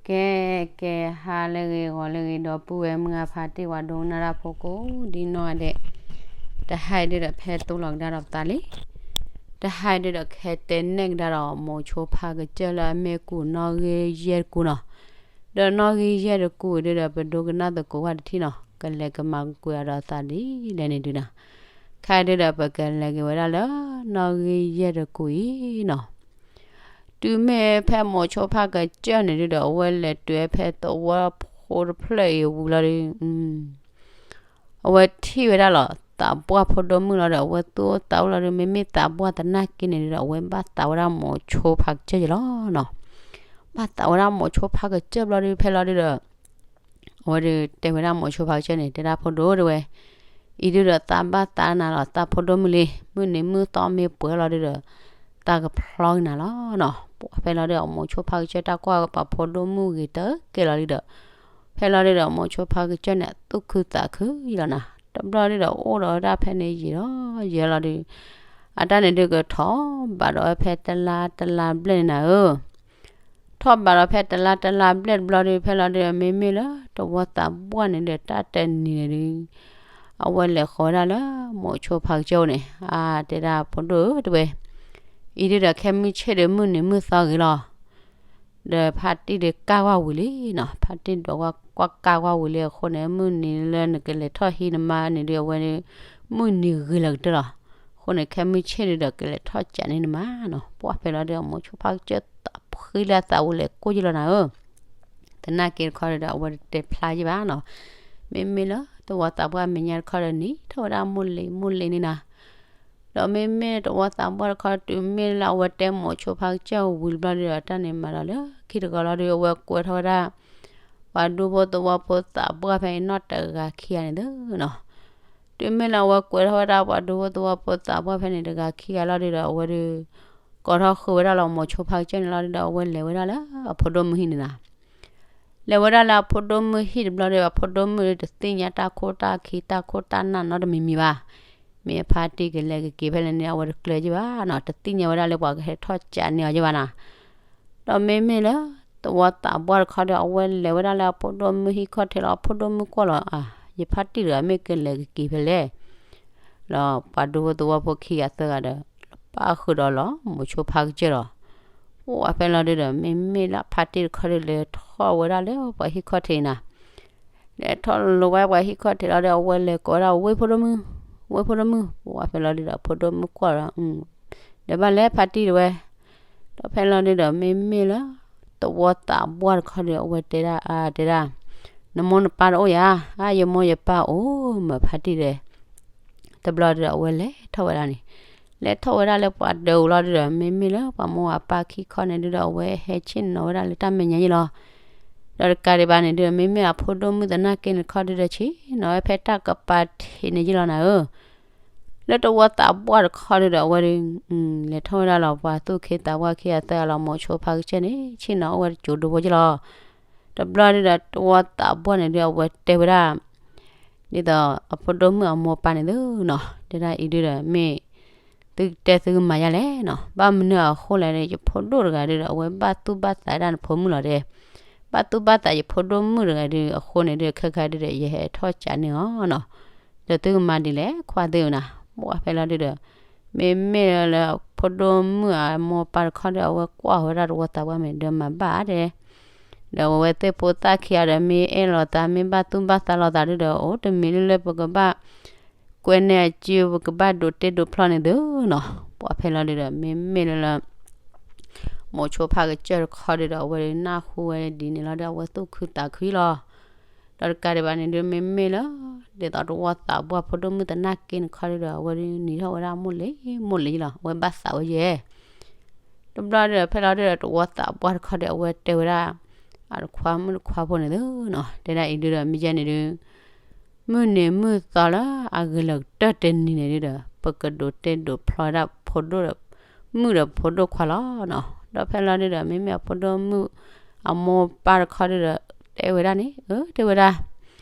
ကဲ, ကဲ, ဟါလၢအဂ့ၤ ဂီၤလၢအဂ့ၤ ဒီပုၢ်ဝဲၢ်မုၢ်အဖါတံၢ် ပှၤဒိကနၣ်တၢ်ဖိကိးဒ်နီၢ်ဂၤဒဲး, တဟါအံၤဒုဒီး ဖဲတိလီၤကဒါဒီးပသးလံ. တဟါအံၤဒုဒီး ကဟဲတဲနဲၣ်ကဒါဒီး မိၤဆိဖါကစၢၢ်လၢအမ့ၢ်ကူးနီၣ်ဂံၢ်ယဲၢ်တကူးနီၤ. ဒီးနီၣ်ဂံၢ်ယဲၢ်တကူးအံၤဒုဒီး ပဒိကနၣ်သကိးဝဲတထံၣ်နီၤ, ကလဲၤကမၤကကွံာ်အီၤဒီးသးဒ်လဲၣ်န့ၣ်ဒုနီၤ. ခဲအံၤဒုဒီး ပကလဲၤက့ၤဝဲဒၣ်လၢ နီၣ်ဂံၢ်ယဲၢ်တကူးအံၤနီၤ. တုၤမ့ၢ်ဖဲမိၤဆိဖါကစၢၢ်န့ၣ်ဒုဒီး အဝဲလဲၤတုၤဖဲသဝီဖိတဖျၢၣ်အံၤဝံၤလီၤဒီး အဝဲထံၣ်ဝဲဒၣ်လီၤ သးပှၢ်ဖိဒိၣ်မုၣ်လီၤဒီး အဝဲသူၣ်အိၣ်သးအိၣ်လီၤဒီး မ့မ့ၢ်သးပှၢ်သနာ်က့န့ၣ်ဒုဒီး အဝဲဘၣ်သးဝဲဒၣ်မိၤဆိဖါကစၢၢ်ယဲလီၤနီၤ. ဘၣ်သးဝဲဒၣ်မိၤဆိဖါကစၢၢ်ဘျီဒု ဖဲလီၤဒုဒီး အဝဲဒုတဲဝဲဒၣ်မိၤဆိဖါကစၢၢ်န့ၣ် တဲဒၣ်ဖိဒိၣ်တဝဲ, အံၤဒုဒီးသးဘၣ်သးနၤလီၤ သးဖိဒိၣ်မုၣ်လံ, မုၢ်နံၤမုၢ်သီမ့ၢ်ပှဲၤလီၤဒုဒီး သးကဖျီက့ၤနၤလီၤနီၤ. ပှၤဖဲလီၤဒုဒီး မိၤဆိဖါကစၢၢ်တၢ်ကွၢ်ပှၤဖိဒိၣ်မုၣ်ဂ့ၤတကဲလီၤဒုဒီး ဖဲလီၤဒုဒီး မိၤဆိဖါကစၢၢ်န့ၣ် သူၣ်ခုသးခုယလီၤနၤ. တဘျီဒုဒီး အိၣ်ဒီးဝဲဒၣ်ဖဲန့ၣ်ယံာ်ဒီးယံာ်လီၤဒု အတၢ်န့ၣ်ဒုကထီၣ်ဘးဒီးဝဲဖဲတလါတလါဘျဲၣ်န့ၣ်နၤဧၢ. ထီၣ်ဘးဒီးဖဲတလါတလါဘျဲၣ်တဘျီဒု ဖဲလီၤဒုဒီး မ့မ့ၢ်လၢတဝီသးပှၢ်န့ၣ်ဒီး တၢ်တနံၤန့ၣ်ဒု အဝဲလဲၤဃီၤဝဲဒၣ်လၢမိၤဆိဖါကစၢၢ်န့ၣ် အါတဲဒၣ်ဖိဒိၣ်ဧၢတဝဲ, အံၤဒုဒီးခဲမုၢ်ဆ့ၣ်ဒီးမုၢ်နံၤမုၢ်သီဂ့ၤလီၤ ဒီးဖါတံၢ်ဒုးကၢ်ကွၢ်ဝံၤလံနီၤ, ဖါတံၢ်ဒုးကွၢ်ကၢ်ကွၢ်ဝံၤလံအဃိန့ၣ် မုၢ်နံၤလၢနကလဲၤထီၣ်ဟံးနမါန့ၣ်ဒုး အဝဲဒုး မုၢ်နံၤဂ့ၤလၢကတၢၢ်လီၤ. အဃိန့ၣ် ခဲမုၢ်ဆ့ၣ်ဒုဒီး ကလဲၤထီၣ်ကးန့ၢ်နမါနီၤ. ပှၤဖဲလီၤဒုဒီး မိၤဆိဖါကစၢၢ်သးဖှံလၢသးဝဲလဲၤကိၢ်ယလီၤနၤဧၢ သနာ်က့တခီဒုဒီး အဝဲတတဲဖျါယဘၣ်နီၤ. မ့မ့ၢ်လၢတဝီသးပှၢ်မဲာ်ညါတခီဒီး နံၤထီၣ်ဝဲဒၣ်မိၢ်လ့ၤမိၢ်လ့ၤန့ၣ်နၤ. ဒီးမ့မ့ၢ်တဝီသးပှၢ်တခီ တုၤမ့ၢ်လၢအဝဲတဲမိၤဆိဖါကစၢၢ်ဝံၤတဘျီဒုဒီး တၢ်န့ၣ်မၤဒီးလၢခံတဂီၤလီၤဒု အဝဲကွဲးထီၣ်ဝဲဒၣ် ပှၤဒူဖိသဝီဖိသးပှၢ်ဖဲအံၤနီၢ်တဂၤခံဂၤန့ၣ်သုနီၤ. တုၤမ့ၢ်လၢအဝဲကွဲးထီၣ်ဝဲဒၣ်ပှၤဒူဖိသဝီဖိသးပှၢ်ဖဲန့ၣ်တဂၤခံဂၤလီၤဒုဒီး အဝဲဒုး ကိးထီၣ်ဃုာ်ဝဲဒၣ်လီၤမိၤဆိဖါကစၢၢ်န့ၣ်လီၤဒုဒီး အဝဲလဲၤဝဲဒၣ်လၢအဖိဒိၣ်မုၣ်ဟံၣ်န့ၣ်နၤ. လဲၤဝဲဒၣ်လၢအဖိဒိၣ်မုၣ်ဟံၣ်တဘျီဒီး အဖိဒိၣ်မုၣ်တသ့ၣ်ညါတၢ်ခိၣ်တၢ်ခံတၢ်ခိၣ်တၢ်နၢ်နီတမံၤမံၤဘၣ်. မ့ၢ်အဖါတံၢ်ကလဲၤကက့ၤဖဲလဲၣ်န့ၣ် အဝဲတကျၢၤယဘၣ်နီၤ, တသ့ၣ်ညါဝဲဒၣ်လၢပှၤကဟဲထီၣ်ကးန့ၢ်အီၤယဘၣ်နၤ. ဒီးမ့မ့ၢ်လၢ သဝီသးပှၢ်တခီဒီး အဝဲလဲၤဝဲဒၣ်လၢအဖိဒိၣ်မုၣ်ဟံၣ်ခီၣ်ထံးလီၤ, အဖိဒိၣ်မုၣ်ကွၢ်လီၤ, အါ, ယဖါတံၢ်တဂၤမ့ၢ်ကလဲၤကက့ၤဖဲလဲၣ် လီၤပှၤဒူဖိသဝီဖိခံဂၤသၢဂၤဒီး ပၣ်ဃုာ်ဒီးလီၤမိၤဆိဖါကစၢၢ်လီၤ. ပှၤဖဲလီၤဒုဒီး မ့မ့ၢ်လၢဖါတံၢ်တခီဒီး လဲၤထီၣ်ဝဲဒၣ်လၢပှၤဟံၣ်ခီၣ်ထံးနၤ. လဲၤထီၣ်လိၤဝဲပှၤဟံၣ်ခီၣ်ထံးလီၤဒီး အဝဲလဲၤကိးဝဲဒၣ်ဝ့ၢ်ဖိဒိၣ်မုၣ်, ဝ့ၢ်ဖိဒိၣ်မုၣ်, ပှၤဖဲလီၤဒုဒီး ဖိဒိၣ်မုၣ်ကွၢ်လီၤ ဒီးဘၣ်လဲၤဖါတံၢ်တဝဲ. ဒီးဖဲလီၤဒုဒီး မ့မ့ၢ်လၢ သဝီသးပှၢ်တခီဒီး အဝဲတဲဒၣ်, အါ, တဲဒၣ်, နမိၢ်နပၢ်တအိၣ်ယၤ, အါ, ယမိၢ်ယပၢ်အိၣ်မ့ၢ်ဖါတံၢ်တဲ. တဘျီဒီး အဝဲလဲၤထီၣ်ဝဲဒၣ်န့ၣ်, လဲၤထီၣ်ဝဲဒၣ်လၢပှၤဒၢးအူလီၤဒုဒီး မ့မ့ၢ်လၢပှၤမိၢ်အပၢ်ခံခီန့ၣ်ဒုဒီး အဝဲဟဲဆ့ၣ်နီၤဝဲဒၣ်လၢတၢ်မဲာ်ညါယဲလီၤ. ဒီးတကးဒံးဘၣ်န့ၣ်ဒုဒီး မ့မ့ၢ်အဖိဒိၣ်မုၣ်သနာ်က့န့ၣ်တခီဒုဒီး ဆ့ၣ်နီၤဝဲဖဲတၢ်ကပၤထံးန့ၣ်ယဲလီၤနၤဧၢ. လၢတဝီသးပှၢ်တခီဒုဒီး အဝဲဒုး လဲၤထီၣ်ဝဲဒၣ်လီၤ ပှၤသူၣ်က့သးပှၢ်ခံဂၤသၢဂၤလီၤ မိၤဆိဖါကစၢၢ်န့ၣ် ဆ့ၣ်နီၤအိၣ်ဝဲတစိၤဒိဖိယဲလီၤ. တဘျီဒုဒီး တဝီသးပှၢ်န့ၣ်ဒု အဝဲတဲဝဲဒၣ် ဒ်သိးအဖိဒိၣ်မုၣ်အမိၢ်ပၢ်န့ၣ်သုနီၤ, တဲဒၣ်အံၤဒုဒီး မ့ၢ် သုကတဲသုကမၤယါလဲၣ်နီၤ, ဘၣ်မနုၤအဃိလဲၣ်ဒီး ယဖိဒိၣ်တဂၤဒုဒီး အဝဲဘၣ်သူၣ်ဘၣ်သးဒၣ်နဖိမုၣ်လီၤတဲ, ဘၣ်သူၣ်ဘၣ်သးယဖိဒိၣ်မုၣ်တဂၤဒုအဃိန့ၣ်ဒု ခဲခါဒုဒီး ယဟဲထီၣ်ကးန့ၢ်အီၤနီၤ, ဒီးသုကမၤဒ်လဲၣ်ခွါသ့ၣ်ဧၢနၤ, ပှၤဖဲလီၤဒုဒီး မ့မ့ၢ်လၢအဖိဒိၣ်မုၣ်အမိၢ်ပၢ်တခီဒီး အဝဲကွၢ်ဝဲဒၣ်တဝီသးပှၢ်မ့ၢ်ဒီးမၤဘၣ်တဲ ဒီးအဝဲသ့ၣ်ဖိသၣ်ခံဂၤဒီး မ့ၢ်အဲၣ်လိာ်သး မ့ၢ်ဘၣ်သူၣ်ဘၣ်သးလိာ်သးဒုဒီး အိၣ်တမံၤလၢလၢပကဘၣ် ကွဲးန့ၢ်အစု ပကဘၣ်ဒိးတ့ဒိးဖျီန့ၣ်သုနီၤ, ပှၤဖဲလီၤဒုဒီး မ့မ့ၢ်လၢလၢ မိၤဆိဖါကစၢၢ်တခီဒုဒီး အဝဲနၢ်ဟူဝဲဒ်န့ၣ်လီၤဒီး အဝဲသူၣ်ခုသးခုလီၤ. ဒီးတကးဒံးဘၣ်န့ၣ်ဒု မ့မ့ၢ်လၢ ဒ်သိးတဝီသးပှၢ်ဖိဒိၣ်မုၣ်သနာ်က့န့ၣ်တခီဒုဒီး အဝဲဒုးနံၤထီၣ်ဝဲဒၣ်မိၢ်လ့ၤမိၢ်လ့ၤလီၤ, အဝဲဘၣ်သးဝဲယဲ တဘျီဒီး ဖဲလီၤဒုဒီး တဝီသးပှၢ်တခီဒီး အဝဲတဲဝဲဒၣ် အတခွါမုၣ်တခွါဖိန့ၣ်သုနီၤ, တဲဒၣ်အံၤဒုဒီး မ့ၢ်ယဲန့ၣ်ဒု မုၢ်နံၤမုၢ်သီလၢအဂ့ၤလၢာ်ကတၢၢ်တနံၤန့ၣ်ဒုဒီး ပကဒိးတ့ဒိးဖျီဝဲဒၣ်ဖိဒိၣ်ဒီး မုၣ်ဒီးဖိဒိၣ်ခွါလီၤနီၤ. ဒီးဖဲလီၤဒုဒီး မ့မ့ၢ်အဖိဒိၣ်မုၣ်အမိၢ်ပၢ်တခီဒုဒီး တဲဝဲဒၣ်န့ၣ် အၢ တဲဝဲဒၣ်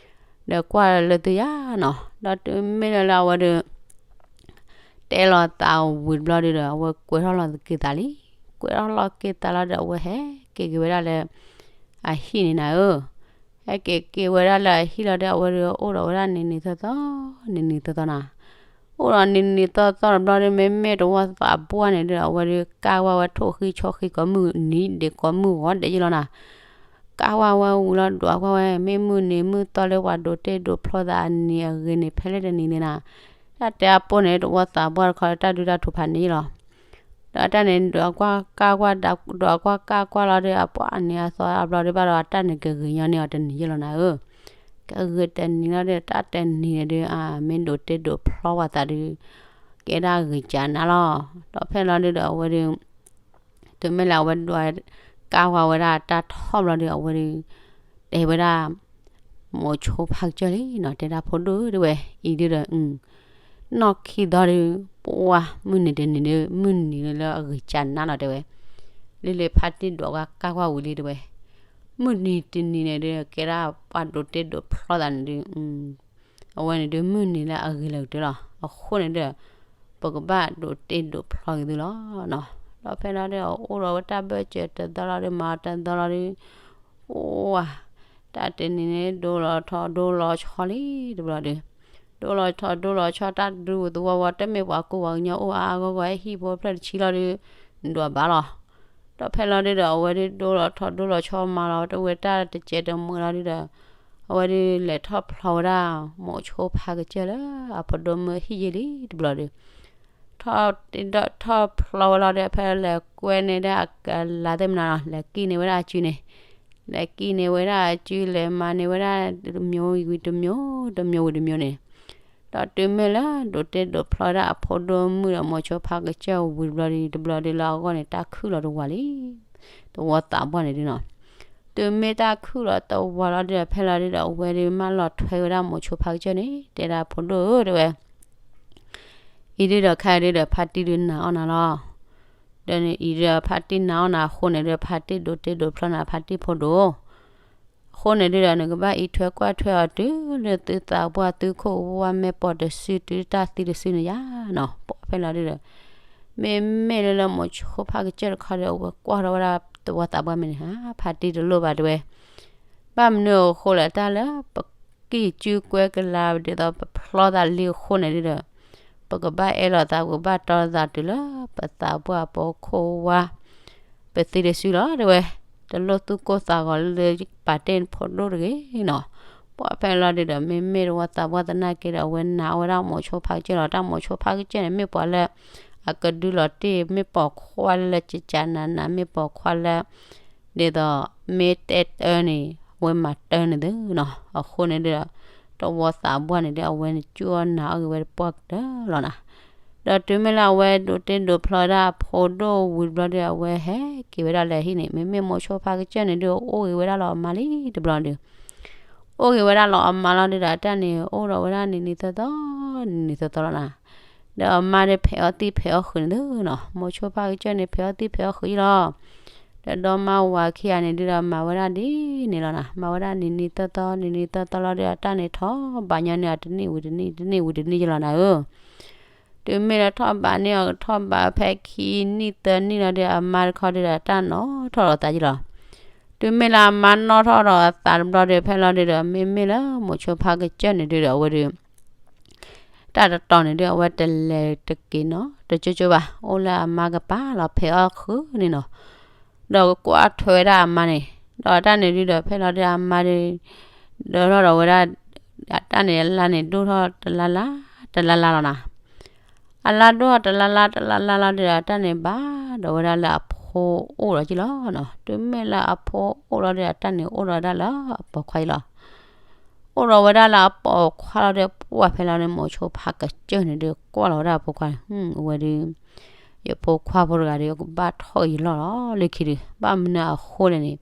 ဒီးကွၢ်လၢသုယါနီၤ. ဒီးတုၤမ့ၢ်လၢလၢအဝဲဒု တဲလီၤသးဝံၤတဘျီဒုဒီး အဝဲကွဲးထီၣ်လီၤက့ၤသးလံ. ကွဲးထီၣ်လီၤက့ၤသးလီၤဒီး အဝဲဟဲက့ၤက့ၤဝဲဒၣ်လၢ အဟံၣ်န့ၣ်နၤဧၢ, ဟဲက့ၤက့ၤဝဲဒၣ်လၢအဟံၣ်လီၤဒီး အဝဲဒီးအိၣ်ဒီးဝဲဒၣ်နံၤနံၤသီသီ, နံၤနံၤသီသီနၤ, အိၣ်ဒီးနံၤနံၤသီသီတဘျီဒီး မ့မ့ၢ်တဝီသးပှၢ်န့ၣ်ဒီး အဝဲဒီးကၢ်ဝဲဝဲထိၣ်ဃံဆီဃံကိးမုၢ်နံၤဒဲးကိးမုၢ်ဂီၤဒဲးယလီၤနၤ, ကၢ်ဝဲဝဲဝံၤလီၤဒွးကွၢ်ဝဲ မ့ၢ်မုၢ်နံၤမုၢ်သီလၢပှၤဒိးတ့ဒိးဖျီသးအနံၤအဂ့ၤန့ၣ် ဖဲလဲၣ်တနံၤန့ၣ်နၤ, တၢ်တဲအပိၢ်န့ၣ် တဝီသးပှၢ်တခီဒီး တၢ်ဒုၣ်တၢ်ထူဖးန့ၣ်လီၤ. ဒီးတၢ်န့ၣ် ဒွးကွၢ်ကၢ်ကွၢ် ဒွးကွၢ်ကၢ်ကွၢ်လီၤဒီး အပှၤအနံၤအသီအဘျီဒီး ဘၣ်ဒီးတၢ်န့ၣ်ကဂ့ၤညီန့ၢ်အီၤတနံၤယလီၤနၤဧၢ, ကဂ့ၤတနံၤလီၤဒီး တၢ်တနံၤန့ၣ်ဒီး အမ့ၢ်ဒိးတ့ဒိးဖျီဝဲသးဒီး ကဲဒၣ်ဂ့ၤကၢနၤလီၤ. ဒီးဖဲလီၤဒုဒီး အဝဲဒီး တုၤမ့ၢ်လၢအဝဲဒွးကၢ်ဝဲဝဲဒၣ်တၢ်ထီၣ်ဘျီဒီး အဝဲဒီး တဲဝဲဒၣ် မိၤဆိဖါကစၢၢ်လံနီၤ, တဲဒၣ်ဖိဒိၣ်ဧၢ တဲဝဲ, အံၤဒုဒီး နီၢ်ခံသီဒီး ပှၢ်မုၢ်နံၤတနံၤဒီး မုၢ်နံၤလၢအဂ့ၤကၢနၤလီၤ တဲဝဲ, လၢလၢဖါတံၢ်ဒွးဝဲကၢ်ကွၢ်ဝံၤလံ တဲဝဲ, မုၢ်နံၤတနံၤန့ၣ်ဒီး ကဲဒၣ်ပှၤဒိးတ့ဒိးဖျီသးန့ၣ်ဒီး အဝဲန့ၣ်ဒီး မုၢ်နံၤလၢအဂ့ၤလၢာ်ကတၢၢ်လီၤ. အဃိန့ၣ်ဒီး ပကဘၣ်ဒိးတ့ဒိးဖျီက့ၤသုလီၤနီၤ. ဒီးဖဲလီၤဒီး အအိၣ်ဒီးဝဲတၢ်ဘၢၣ်စၢၤတသီလီၤဒီး မၤတသီလီၤဒီး အိၣ်ဝဲ တၢ်တနံၤန့ၣ် ဒိလီၤထီၣ်ဒိလီၤဆီလံ တဘျီဒီး ဒိလီၤထီၣ်ဒိလီၤဆီ တၢ်ဒူသဝီဝီ တမ့ၢ်ပှၤကူပှၤကညီအိၣ်အါအါဂီၢ်ဂီၢ် ဟံၣ်ဖိဖျၢၣ်တဆံလီၤဒီး ဒွးဘၣ်လီၤ. ဒီးဖဲလီၤဒုဒီး အဝဲဒုဒိလီၤထီၣ်ဒိလီၤဆီ မၤလီၤတဝဲတၢ်တစဲးတမှဲၤလီၤဒုဒီး အဝဲဒုလဲၤထီၣ်ဖျီဝဲဒၣ် မိၤဆိဖါကစၢၢ်လၢအဖိဒိၣ်မုၣ်ဟံၣ်ယ့ၢ်လံ တဘျီဒီး ထီၣ်ဖျီဝဲလီၤဒီး ဖဲလဲၤကွဲန့ၢ်ဒၣ်အကလၤသ့ၣ်မနၤလီၤ, လဲၤကံၣ်န့ၢ်ဝဲဒၣ်အစုန့ၣ်, လဲၤကံၣ်န့ၢ်ဝဲဒၣ်အစု လဲၤမၤန့ၢ်ဝဲဒၣ်တမျိုးဝံၤတမျိုး တမျိုးဝံၤတမျိုးန့ၣ်, ဒီးတုၤမ့ၢ်လၢဒိးတ့ဒိးဖျီဝဲဒၣ်အဖိဒိၣ်မုၣ်ဒီးမိၤဆိဖါကစၢၢ်ဝံၤတဘျီဒီး တဘျီဒီးလၢအဂီၢ်န့ၣ် တၢ်ခုၣ်လီၤတဝၤလံ တဝီသးပှၢ်န့ၣ်ဒုနီၤ. တုၤမ့ၢ်တၢ်ခုၣ်လီၤတဝၤလီၤဒုဒီး ဖဲလီၤဒုဒီး အဝဲဒုမၢလီၤထွဲဝဲဒၣ်မိၤဆိဖါကစၢၢ်န့ၣ် တဲဒၣ်ဖိဒိၣ်ဧၢ တဲဝဲ အံၤဒုဒီး ခဲအံၤဒုဒီး ဖါတံၢ်ဒုနာ်အီၣ်နၤလီၤ. ဒီးအံၤဒုဒီး ဖါတံၢ်နာ်အီၣ်နၤအဃိန့ၣ်ဒုဒီး ဖါတံၢ်ဒိးတ့ဒိးဖျီနၤ ဖါတံၢ်ဖိဒိၣ် အဃိန့ၣ်ဒုဒီး နကဘၣ်အံးထွဲကွၢ်ထွဲအီၤ တုၤလၢသုသးပှၢ်သုခိၣ်ဝါမ့ၢ်ပိာ်တစု တုၤတၢ်သံတစုန့ၣ်ယါနီၤ. ပှၢ်ဖဲလီၤဒုဒီး မ့မ့ၢ်လၢလၢမိၤဆိဖါကစၢၢ်တခီဒီး အဝဲကွၢ်ထီၣ်ဝဲဒၣ်တဝီသးပှၢ်မ့ၢ်န့ၣ်ဧါ ဖါတံၢ်တလိၣ်ဘၣ်တဲဝဲ ဘၣ်မနုၤအဃိလဲၣ် တၢ်လၢပကံၣ်ကၠူကွဲကလၤ ဒ်သိးပဖျီသးလံအဃိန့ၣ်ဒုဒီး ပကဘၣ်အဲၣ်လိာ်သး ပကဘၣ်တီလိာ်သးတုၤလၢပသးပှၢ်ပခိၣ်ဝါ ပသံတစုလီၤ တဲဝဲ, တလိၣ်သူၣ်ကိၢ်သးဂီၤလၢပာ်တ့ၢ်ဖိဒိၣ်တဂ့ၤနီၤ. ပှၢ်ဖဲလီၤဒုဒီး မ့မ့ၢ်တဝီသးပှၢ်သနာ်က့ဒီး အဝဲနာ်အီၣ်ဝဲဒၣ်မိၤဆိဖါကစၢၢ်လီၤ. တၢ်မိၤဆိဖါကစၢၢ်န့ၣ် မ့ၢ်ပှၤလၢ အကဒုလီၤတ့ၢ် မ့ၢ်ပိာ်ခွါလၢကကးနးနး မ့ၢ်ပိာ်ခွါလၢ ဒ်သိး မ့ၢ်တဲတၢ်န့ၣ် အဝဲမၤတၢ်န့ၣ်သ့နီၤ. အဃိန့ၣ်ဒီး တဝီသးပှၢ်န့ၣ်ဒီး အဝဲန့ၣ်ကၠူအီၣ်နာ်အီၣ်ဂ့ၤဝဲတပှၢ်ကတၢၢ်လီၤနၤ. ဒီးတုၤမ့ၢ်လၢအဝဲဒိးတ့ဒိးဖျီဝဲဒၣ်အဖိဒိၣ်ဝံၤတဘျီဒီး အဝဲဟဲက့ၤဝဲဒၣ်လၢဟံၣ်န့ၣ် မ့မ့ၢ်မိၤဆိဖါကစၢၢ်န့ၣ်ဒီး အိၣ်ဂ့ၤဝဲဒၣ်လီၤအမါလံတဘျီဒီး အိၣ်ဂ့ၤဝဲဒၣ်လီၤအမါလီၤဒုဒီး အတၢ်န့ၣ်အိၣ်ဒီးဝဲဒၣ်နံၤနံၤသီသီ နံၤနံၤသီသီလီၤနၤ. ဒီးအမါဒီးဖဲးအီၣ်သံၣ်ဖဲးအီၣ်ဃုာ်န့ၣ်သ့နီၤ. မိၤဆိဖါကစၢၢ်န့ၣ် ဖဲးအီၣ်သံၣ်ဖဲးအီၣ်ဃုာ်ယလီၤ. ဒီးဒီမါဝၤခံဂၤန့ၣ်ဒုဒီး မၤဝဲဒၣ်ဒ်န့ၣ်လီၤနၤ. မၤဝဲဒၣ်နံၤနံၤသီသီ နံၤနံၤသီသီလီၤဒီး အတၢ်န့ၣ်ထီၣ်ဘးညီန့ၢ်အီၤတနံၣ်ဝံၤတနံၣ် တနံၣ်ဝံၤတနံၣ်ယလီၤနၤဧၢ. တုၤမ့ၢ်လၢထီၣ်ဘးန့ၢ်အီၤ ထီၣ်ဘးဖဲခံနံၣ်သၢနံၣ်လီၤဒီး အမါတခီဒုဒီး တၢ်နီၣ်ထီၣ်ဒီးသးယလီၤ. တုၤမ့ၢ်လၢအမါနီၣ်ထီၣ်ဒီးအသးတဘျီဒီး ဖဲလီၤဒုဒီး မ့မ့ၢ်လၢမိၤဆိဖါကစၢၢ်န့ၣ်ဒုဒီး အဝဲဒု တၢ်တတီၤန့ၣ်ဒု အဝဲတလဲၤတက့ၤနီၤ တကၠိကၠိဘၣ် အိၣ်လၢအမါကပၤလီၤ ဖဲးအီၣ်ဃုာ်န့ၣ်နီၤ. ဒီးကွၢ်ထွဲဝဲဒၣ်အမါန့ၣ် ဒီးတၢ်န့ၣ်ဒုဒီး ဖဲလီၤဒုအမါဒု ဒၢထီၣ်ဒီးဝဲဒၣ် တၢ်န့ၣ်အလါန့ၣ် ဒိၣ်ထီၣ်တလါလါ တလါလါလီၤနၤ. အလါဒိၣ်ထီၣ်တလါလါ တလါလါလီၤဒီး အတၢ်န့ၣ်ဘၣ်ဒီးဝဲဒၣ်လၢအဖိအိၣ်လီၤက့လီၤနီၤ. တုၤမ့ၢ်လၢအဖိအိၣ်လီၤဒီး အတၢ်န့ၣ်အိၣ်ဒီးဝဲဒၣ်လၢအပိာ်ခွါအံၤလီၤ. အိၣ်ဒီးဝဲဒၣ်လၢအပိာ်ခွါလီၤဒီး ပှၢ်ဖဲလီၤန့ၣ် မိၤဆိဖါကစၢၢ်န့ၣ်ဒီး ကွၢ်လီၤဝဲဒၣ်အဖိခွါန့ၣ် အဝဲဒု ယဖိခွါဖိတဂၤဒီး ကဘၣ်ထီၣ်က့ၤယလီၢ်လီၤ လၢခံဒု ဘၣ်မနုၤအဃိလဲၣ်န့ၣ်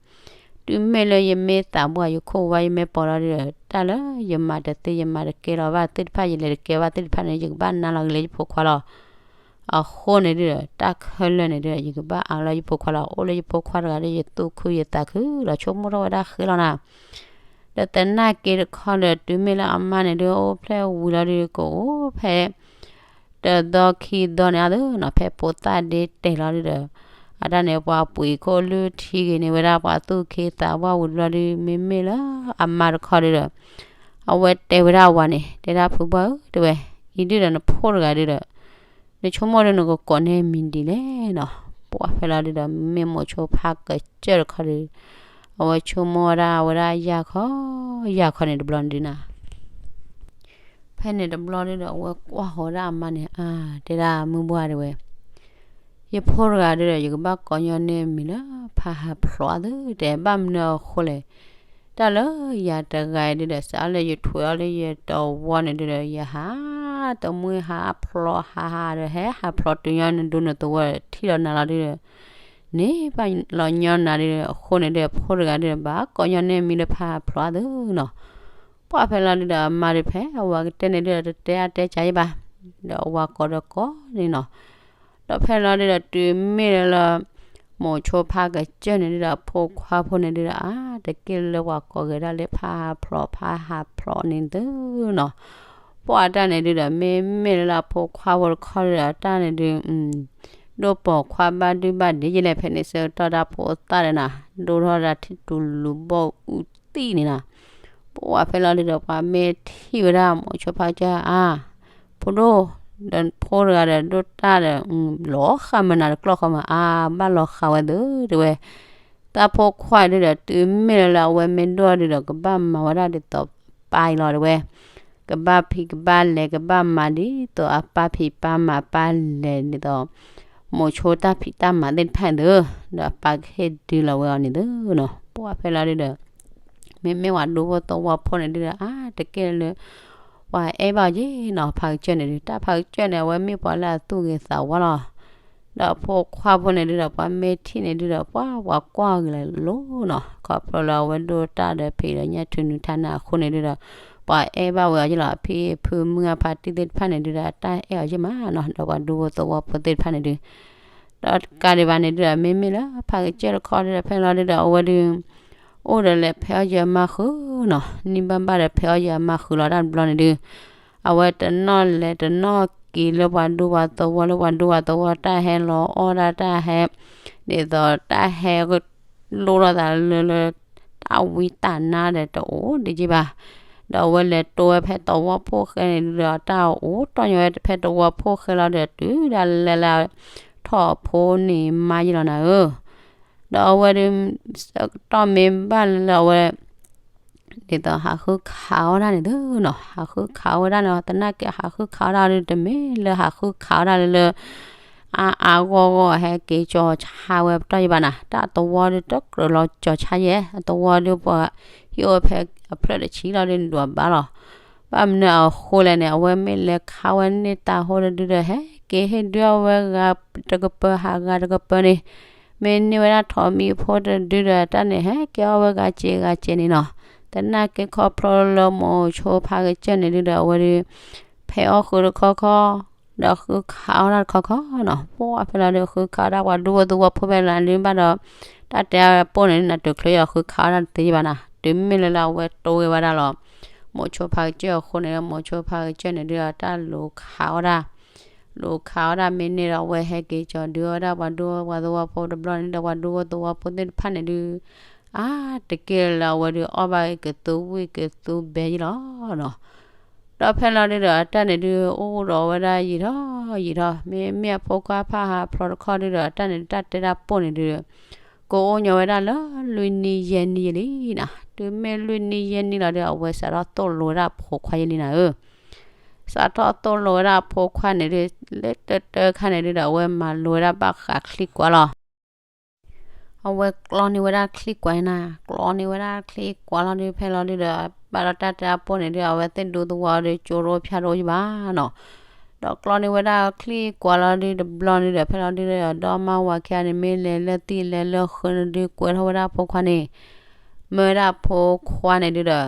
တုၤမ့ၢ်လၢယမ့ၢ်သးပှၢ်ယခိၣ်ဝါ ယမ့ၢ်ပိာ်လီၤဒီး တၢ်လၢယမၤတသ့ ယမၤတကဲလီၤဘၣ်သ့ၣ်တဖၣ် ယလဲၤတကဲဘၣ်သ့ၣ်တဖၣ်န့ၣ် ယကဘၣ်နါလီၤက့ၤလၢယဖိခွါလီၤ. အဃိန့ၣ်ဒုဒီး တၢ်ခဲလၢာ်န့ၣ်ဒုဒီး ယကဘၣ်အးလၢယဖိခွါလီၤ. အိၣ်လၢယဖိခွါတဂၤဒီး ယသူၣ်ခုယသးခုလီၤ ဆိကမိၣ်ထီၣ်ဝဲဒၣ်ဃဲလီၤနၤ. ဒီးသနာ်က့တခီဒီး တုၤမ့ၢ်လၢအမါန့ၣ်ဒု အိၣ်ဖျဲၣ်ဝံၤလီၤဒု ကအိၣ်ဖဲ တသီခံသီန့ၣ်အသိးနီၤ ဖဲဖိသၣ်ဒ့တဲာ်လီၤဒုဒီး အတၢ်န့ၣ် ပှၤပှ့ၤခိၣ်လုၢ်ထံဂ့ၤန့ၢ်ဝဲဒၣ်ပှၤသူၣ်က့သးပှၢ်ဝံၤတဘျီဒုး မ့မ့ၢ်လၢအမါတခီဒုးဒီး အဝဲတဲဝဲဒၣ်အဝၤန့ၣ် တဲဒၣ်ဖုဘၣ်ဧၢ တဲဝဲ, အံၤဒုးဒီးနဖိတဂၤဒုးဒီး နဆိကမိၣ်ဒီးနကကိးန့ၢ်မံၤဒ်လဲၣ်နီၤ. ပှၢ်ဖဲလီၤဒုးဒီး မ့ၢ်မိၤဆိဖါကစၢၢ်တခီဒုး အဝဲဆိကမိၣ်ဝဲဒၣ်ဝဲဒၣ်ယၢ်ခီ ယၢ်ခီန့ၣ်တဘျီန့ၣ်ဒုးနၤ ဖဲန့ၣ်တဘျီဒုးဒီး အဝဲကွၢ်ဃီၤဝဲဒၣ်အမါန့ၣ် အါ တဲဒၣ်မုၢ်ဘှၢ်တဲဝဲ, ယဖိတဂၤဒုးဒီး ယကဘၣ်ကိးညီန့ၢ်မံၤလၢဖါဟးဖျိးအါသု တဲဘၣ်မနုၤအဃိလဲၣ်. တၢ်လၢယၤတဂၤအံၤဒုးဒီး စးလၢယထွဲးအီၤလၢယတဝီန့ၣ်ဒုးဒီး ယဟးတမှံဟးဖျိးဟးဟးဒီး ဟဲဟးဖျိးတုၤညီနဒိနသဝီထံၣ်လီၤနၤလီၤဒုးဒီး န့ၢ်ဘၣ်လီၤညီနၤဒုး အဃိန့ၣ်ဒုး ဖိတဂၤဒုးဒီး ဘၣ်ကိးညီန့ၢ်မံၤလၢဖါဟးဖျိးအါသုနီၤ. ပှၢ်ဖဲလီၤဒုးဒီး အမါဒုးဖဲအဝၤကတဲန့ၣ်ဒုးဒီး တတဲအါတဲကၤယဘၣ်, ဒီးအဝၤကိးဒီးကိးန့ၣ်နီၤ. ဒီးဖဲလီၤဒုးဒီးတုၤမ့ၢ်လၢလၢ မိၤဆိဖါကစၢၢ်န့ၣ်ဒုးဒီး အဖိခွါဖိန့ၣ်ဒုးဒီး အါ တက့ၢ်လၢပှၤကိးဂဲၤဒၣ်လၢဖါဟးဖျိး ဖါဟးဖျိးန့ၣ်သုနီၤ. ပှၢ်တၢ်န့ၣ်ဒုးဒီး မ့မ့ၢ်လၢလၢအဖိခွါဖိတခီဒုးဒီး တၢ်န့ၣ်ဒုး ဒိၣ်ပိာ်ခွါဘၣ်ဒုဘၣ်ဒံးယလဲၣ် ဖဲန့ၣ်ဆၢကတီၢ်တၢ်ဖိသၣ်ဒီးနၤ ဒိၣ်ထီၣ်ဒၣ်ထံၣ်တူၤလူၤဘီၣ်အူသံၣ်န့ၣ်နီၤ. ပှၢ်ဖဲလီၤဒုးဒီး ပှၤမ့ၢ်ထံၣ်ဝဲဒၣ်မိၤဆိဖါကစၢၢ်အါ ဖိဒိၣ် ဒီးဖိတဂၤဒီးဒိၣ်တၢ်ဒီး လီၤဃာ်မနၤတကျီၢ်ဃီမး အါ ဘၣ်လီၤဃာ်ဝဲသုတဲဝဲ. တၢ်ဖိခွါဒုးဒီး တုၤမ့ၢ်လၢလၢအဝဲမ့ၢ်ဒိၣ်ဒုးဒီး ကဘၣ်မၤဝဲဒၣ်ဒ်သိးပၢ်အံၤလီၤတဲဝဲ, ကဘၣ်ဖံးကဘၣ်လဲၤ ကဘၣ်မၤဒ်သိးအပၢ်ဖံးပၢ်မၤပၢ်လဲၤဒ်သိး မိၤဆိတၢ်ဖံးတၢ်မၤသ့ၣ်တဖၣ်န့ၣ်သု, ဒီးအပၢ်ကဟ့ၣ်ဒုးလီၤဝဲအီၤန့ၣ်သုနီၤ. ပှၢ်ဖဲလီၤဒုးဒီး မ့မ့ၢ်ပှၤဒူဖိသဝီဖိန့ၣ်ဒုးဒီး အါတက့ၢ်လၢ ပှၤအဲၣ်ဘၣ်အီၤက့နီၤ ဖါကစၢၢ်န့ၣ်ဒုး တၢ်ဖါကစၢၢ်န့ၣ် အဝဲမ့ၢ်ပှၤလၢအသူၣ်ဂ့ၤသးဝါလီၤ. ဒီးအဖိခွါဖိန့ၣ်ဒုးဒီး ပှၤမ့ၢ်ထံၣ်န့ၣ်ဒုးဒီး ပှၤပှၤကွၢ်ဂ့ၤလၢလိၤနီၤ ခီဖျိလၢအဝဲဒိၣ်တၢ်ဒီးဖံးဒီးညၣ်ထုးနုာ်ထါနၢ်အဃိန့ၣ်ဒုးဒီး ပှၤအဲၣ်ဘၣ်ဝဲအီၤက့လီၤ. အဖံအဖုမုၢ်အဖါတံၢ်သ့ၣ်တဖၣ်န့ၣ်ဒုးဒီး အတၢ်အဲၣ်အီၤက့မးနီၤ ဒီးပှၤဒူဖိသဝီဖိသ့ၣ်တဖၣ်န့ၣ်ဒုး ဒီးတကးဒံးဘၣ်န့ၣ်ဒုးဒီး မ့မ့ၢ်လၢဖါကစၢၢ်တခီဒုးဒီး ဖဲလီၤဒုးဒီး အဝဲဒုး အိၣ်ဒီးလဲၤဖဲအီၣ်ယၢၤမါဃုာ်နီၤ နံၣ်ဘၣ်ဘၣ်ဒီးဖဲအီၣ်ယၢၤမါဃုာ်လီၤတၢ်တဘျီန့ၣ်ဒုး အဝဲတနီၣ်လဲၤတနီၣ်က့ၤလၢပှၤဒူပှၤသဝီလၢပှၤဒူပှၤသဝီတၢ်ဟဲလီၤအီၣ်ဒၣ်တၢ်ဟဲ ဒ်သိးတၢ်ဟဲ လိၣ်ထီၣ်သးလၢလၢ တၢ်ဝံတၢ်နါဒီးတအိၣ်ဒံးက့ဘၣ်. ဒီးအဝဲလဲၤတိဝဲဖဲသဝီဖိဃဲန့ၣ်ဒုးဒီး တၢ်အိၣ်တီၢ်ညီဝဲဖဲသဝီဖိဃဲလီၤဒီး တုၤဒၣ်လဲာ်လၢ ထီၣ်ဖိန့ၣ်မါယ့လီၤနၤဧၢ ဒီးအဝဲဒုး ဆၢကတီၢ်မ့ၢ်ဘၣ်လၢအဝဲ ဒ်သိးဟးဃုခးအီၣ်ဒၣ်န့ၣ်သုနီၤ ဟးဃုခးအီၣ်ဝဲဒၣ်န့ၣ် သနာ်က့ဟးဃုခးအီၣ်ဒၣ်ဒီး တမ့ၢ်လၢဟးဃုခးအီၣ်ဒၣ်လၢလၢ အါအါဂီၢ်ဂီၢ် ဟဲက့ၤကၠီၤဆါဝဲပတီၢ်ယဘၣ်နၤ တၢ်သဝီဒုးတကြၢးလီၤကၠီၤဆါယဲ အသဝီဒုးပှၤဟံၣ်အိၣ်ဖဲအဖျၢၣ်တဆံလီၤဒုးဒွးဘၣ်လီၤ. ဘၣ်မနုၤအဃိလဲၣ်န့ၣ် အဝဲမ့ၢ်လဲၤခးဝဲန့ၢ်တၢ်ဟိတဒုဒီး ဟဲက့ၤဟ့ၣ်ဒုးအီၣ်ဝဲဂၤတကပၤ ဟးဂၤတကပၤန့ၣ် မ့ၢ်န့ၢ်ဝဲဒၣ်ထိးမံဖိတဒုဒီး တၢ်န့ၣ်ဟဲက့ၤအီၣ်ဝဲဂၤစ့ဂၤစ့န့ၣ်နီၤ. သနာ်က့ခီဖျိလၢမိၤဆိဖါကစၢၢ်န့ၣ်ဒုဒီး အဝဲဒုး ဖဲအီၣ်ဃုတခီခီ ဒီးဃုခးအီၣ်ဒၣ်တခီခီနီၤ. ပှၢ်ဖဲလီၤဒုး ဃုခးအီၣ်ဒၣ်ပှၤဒူဖိသဝီဖိဖဲလၢဒုးဘၣ်ဒီး တၢ်တဲအပှၢ်န့ၣ်ဒုး နတုၤချုးအီၤဃုခးအီၣ်ဒၣ်တသ့ဘၣ်နၤ. တုၤမ့ၢ်လၢလၢအဝဲတိဝဲဝဲဒၣ်လီၤ မိၤဆိဖါကစၢၢ်အဃိန့ၣ် မိၤဆိဖါကစၢၢ်န့ၣ်ဒုး တၢ်လူၤခးအီၣ်ဒၣ် လူၤခးအီၣ်ဒၣ်မ့ၢ်န့ၢ်ဒီး အဝဲဟဲက့ၤကၠီၤဒုးအီၣ်ဝဲဒၣ်ပှၤဒူပှၤသဝီဖိတဘျီန့ၣ်ဒီး ပှၤဒူဖိသဝီဖိသ့ၣ်တဖၣ်န့ၣ်ဒုး အါတက့ၢ်လၢအဝဲဒုး အီၣ်ဘၣ်က့ၤကသူဝံၣ်ကသူဘဲယ့လီၤနီၤ. ဒီးဖဲလီၤဒုးဒီး အတၢ်န့ၣ်ဒုး အိၣ်ဒီးဝဲဒၣ်ယံာ်ထီၣ်ယံာ်ထီၣ် မ့မ့ၢ်အဖိခွါဖးဟးဖျိးတခီဒုးဒီး အတၢ်န့ၣ်ဒုး တၢ်တဲတၢ်ပိၢ်န့ၣ်ဒုး ကအိၣ်ညီဝဲဒၣ်လၢလွံၢ်နံၣ်ယဲၢ်နံၣ်ယဲၢ်လံနၤ. တုၤမ့ၢ်လွံၢ်နံၣ်ယဲၢ်နံၣ်လီၤဒုး အဝဲစးထီၣ်သိၣ်လိဝဲဒၣ်အဖိခွါယဲၢ်လံနၤဧၢ စးထီၣ်သိၣ်လိဝဲဒၣ်အဖိခွါန့ၣ်ဒုး လၢတၢတၢခါန့ၣ်ဒုးဒီး အဝဲမၤလိဝဲဒၣ်ဘၣ်ဃးချံကွၢ်လီၤ. အဝဲကျီန့ၢ်ဝဲဒၣ်ချံကွၢ်နၤ ကျီန့ၢ်ဝဲဒၣ်ချံကွၢ်လီၤဒုး ဖဲလီၤဒုးဒီး ဘၣ်ဒီးတၢ်တဲအပှၢ်န့ၣ်ဒုး အဝဲသ့ၣ်ဒူသဝီဒုး ကၠိရိဖၠါရိယဘၣ်နီၤ. ဒီးကျီန့ၢ်ဝဲဒၣ်ချံကွၢ်လီၤဒုးတဘျီန့ၣ်ဒီး ဖဲလီၤဒုးဒီး ဒီမါဝၤခံဂၤန့ၣ် မ့ၢ်လဲၤလၢသံၣ်လဲၤလၢဃုာ်န့ၣ်ဒုး ကွဲးထီၣ်ဝဲဒၣ်အဖိခွါန့ၣ် မၢဝဲဒၣ်အဖိခွါန့ၣ်ဒုးဒီး ဒ်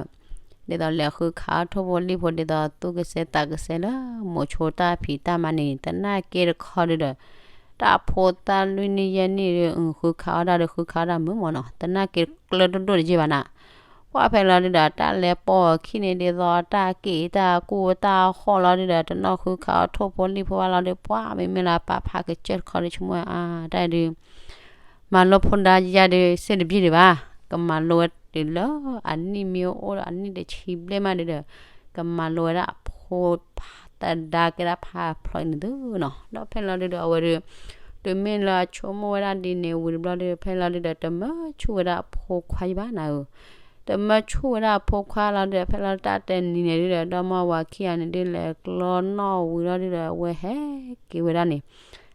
သိးလဲၤဃုခးအီၣ်ထိၣ်ဖိလံၣ်ဖိ ဒ်သိးသူၣ်ကစဲသးကစဲလၢ မိၤဆိတၢ်ဖံးတၢ်မၤန့ၣ် သနာ်က့တခီဒုးဒီး တၢ်ဖိသၣ်လွံၢ်နံၣ်ယဲၢ်နံၣ်ဒုး ဃုခးအီၣ်ဒၣ်ဒီး ဃုခးအီၣ်ဒၣ်မုာ်မးနီၤ သနာ်က့ကျၢၤဒိၣ်ဒိၣ်တယ့ၢ်ဘၣ်နၤ. ပှၢ်ဖဲလီၤဒုးဒီး တၢ်လဲၤပိာ်အခံန့ၣ် ဒ်သိးတၢ်က့ၣ်တၢ်ကူၣ်တၢ်ဟီၣ်လီၤဒုးဒီး တနီၣ်ဃုခးအီၣ်ထိၣ်ဖိလံၣ်ဖိဘၣ်လီၤဒုး ပှၢ်မ့မ့ၢ်လၢအပၢ်ဖးကစၢၢ်တခီဒုး ဆိကမိၣ်အါတၢ်ဒုး မၤလိဖိဒါယါဒုး စ့ၣ်တဘျ့ဒံးဘၣ်, ကမၤလိဝဲတုၤလၢအနံၣ်မ့ၢ်အိၣ်ဒီး အနံၣ်တဆံဘျဲၣ်မးဒုးဒီး ကမၤလိဝဲဒၣ်အဖိသဒါကဲဒၣ်ဖးဖျိအံၤန့ၣ်သုနီၤ. ဒီးဖဲလီၤဒုးဒီး အဝဲဒုး တုၤမ့ၢ်လၢအဆိကမိၣ်ဝဲဒၣ်ဒ်န့ၣ်ဝံၤတဘျီဒုး ဖဲလီၤဒုးဒီး တမၢဆူၣ်ဝဲဒၣ်အဖိခွါယံၤဘၣ်နၤဧၢ, တမၢဆူၣ်ဝဲဒၣ်အဖိခွါလီၤဒုးဒီး ဖဲလီၤတၢ်တနံၤန့ၣ်ဒုးဒီး ဒီမါဝၤခံဂၤန့ၣ်ဒုး လဲၤကျီနီၣ်ဝံၤလီၤဒုးဒီး အဝဲဟဲက့ၤဝဲဒၣ်န့ၣ်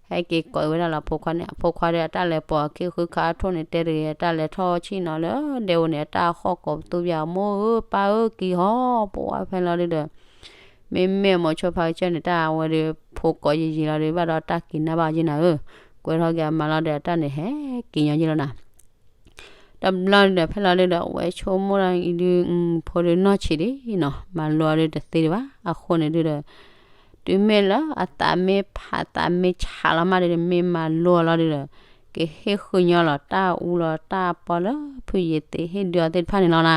ဟဲက့ၤကိးဝဲဒၣ်လၢအဖိခွါန့ၣ်, အဖိခွါဒီး အတၢ်လဲၤပိာ်အခံဃုခးအထိၣ်န့ၣ် တဲတဂ့ၤ, အတၢ်လဲၤထီၣ်ဆံၣ်နီၤလၢဒဲဧိၤန့ၣ် အတၢ်ဟီၣ်ကိးပသူပၠး, မိၢ်ဧၢပၢ်ဧၢ က့ၤဟီၣ်, ပဝဲဖဲလီၤဒုးဒီး မ့မ့ၢ်မိၤဆိဖါကစၢၢ်န့ၣ် တၢ်အဝဲဒီး ဖိကိးယံာ်ယံာ်လီၤဒုး ဘၣ်ဒီးတၢ်က့ၤနၢ်ဘၣ်အီၤယံၤနၤဧၢ, ကွဲထီၣ်က့ၤအမါလီၤဒီး အတၢ်န့ၣ်ဟဲက့ၤညီယံၤလီၤနၤ. တဘျီဒုးဒီး ဖဲလီၤဒုးဒီး အဝဲဆိကမိၣ်ဒ်အံၤဒုး ဖိဒုးနီၢ်ဆံးဒံးနီၤ, မၤလိအီၤဒုးတသ့ဒံးဘၣ်. အဃိန့ၣ်ဒုးဒီး တုၤမ့ၢ်လၢအသးမ့ၢ်ဖးသးမ့ၢ်ဆးလီၤမးဒုးဒီး မ့ၢ်မၤလိအီၤလီၤဒုးဒီး ကဟ့ၣ်ဃုာ်ညီလီၤတၢ်အူလီၤတၢ်အပီလၢဖုယ့ၤသ့းဟ့ၣ်ဒုးအီၤသ့ၣ်တဖၣ်န့ၣ်လီၤန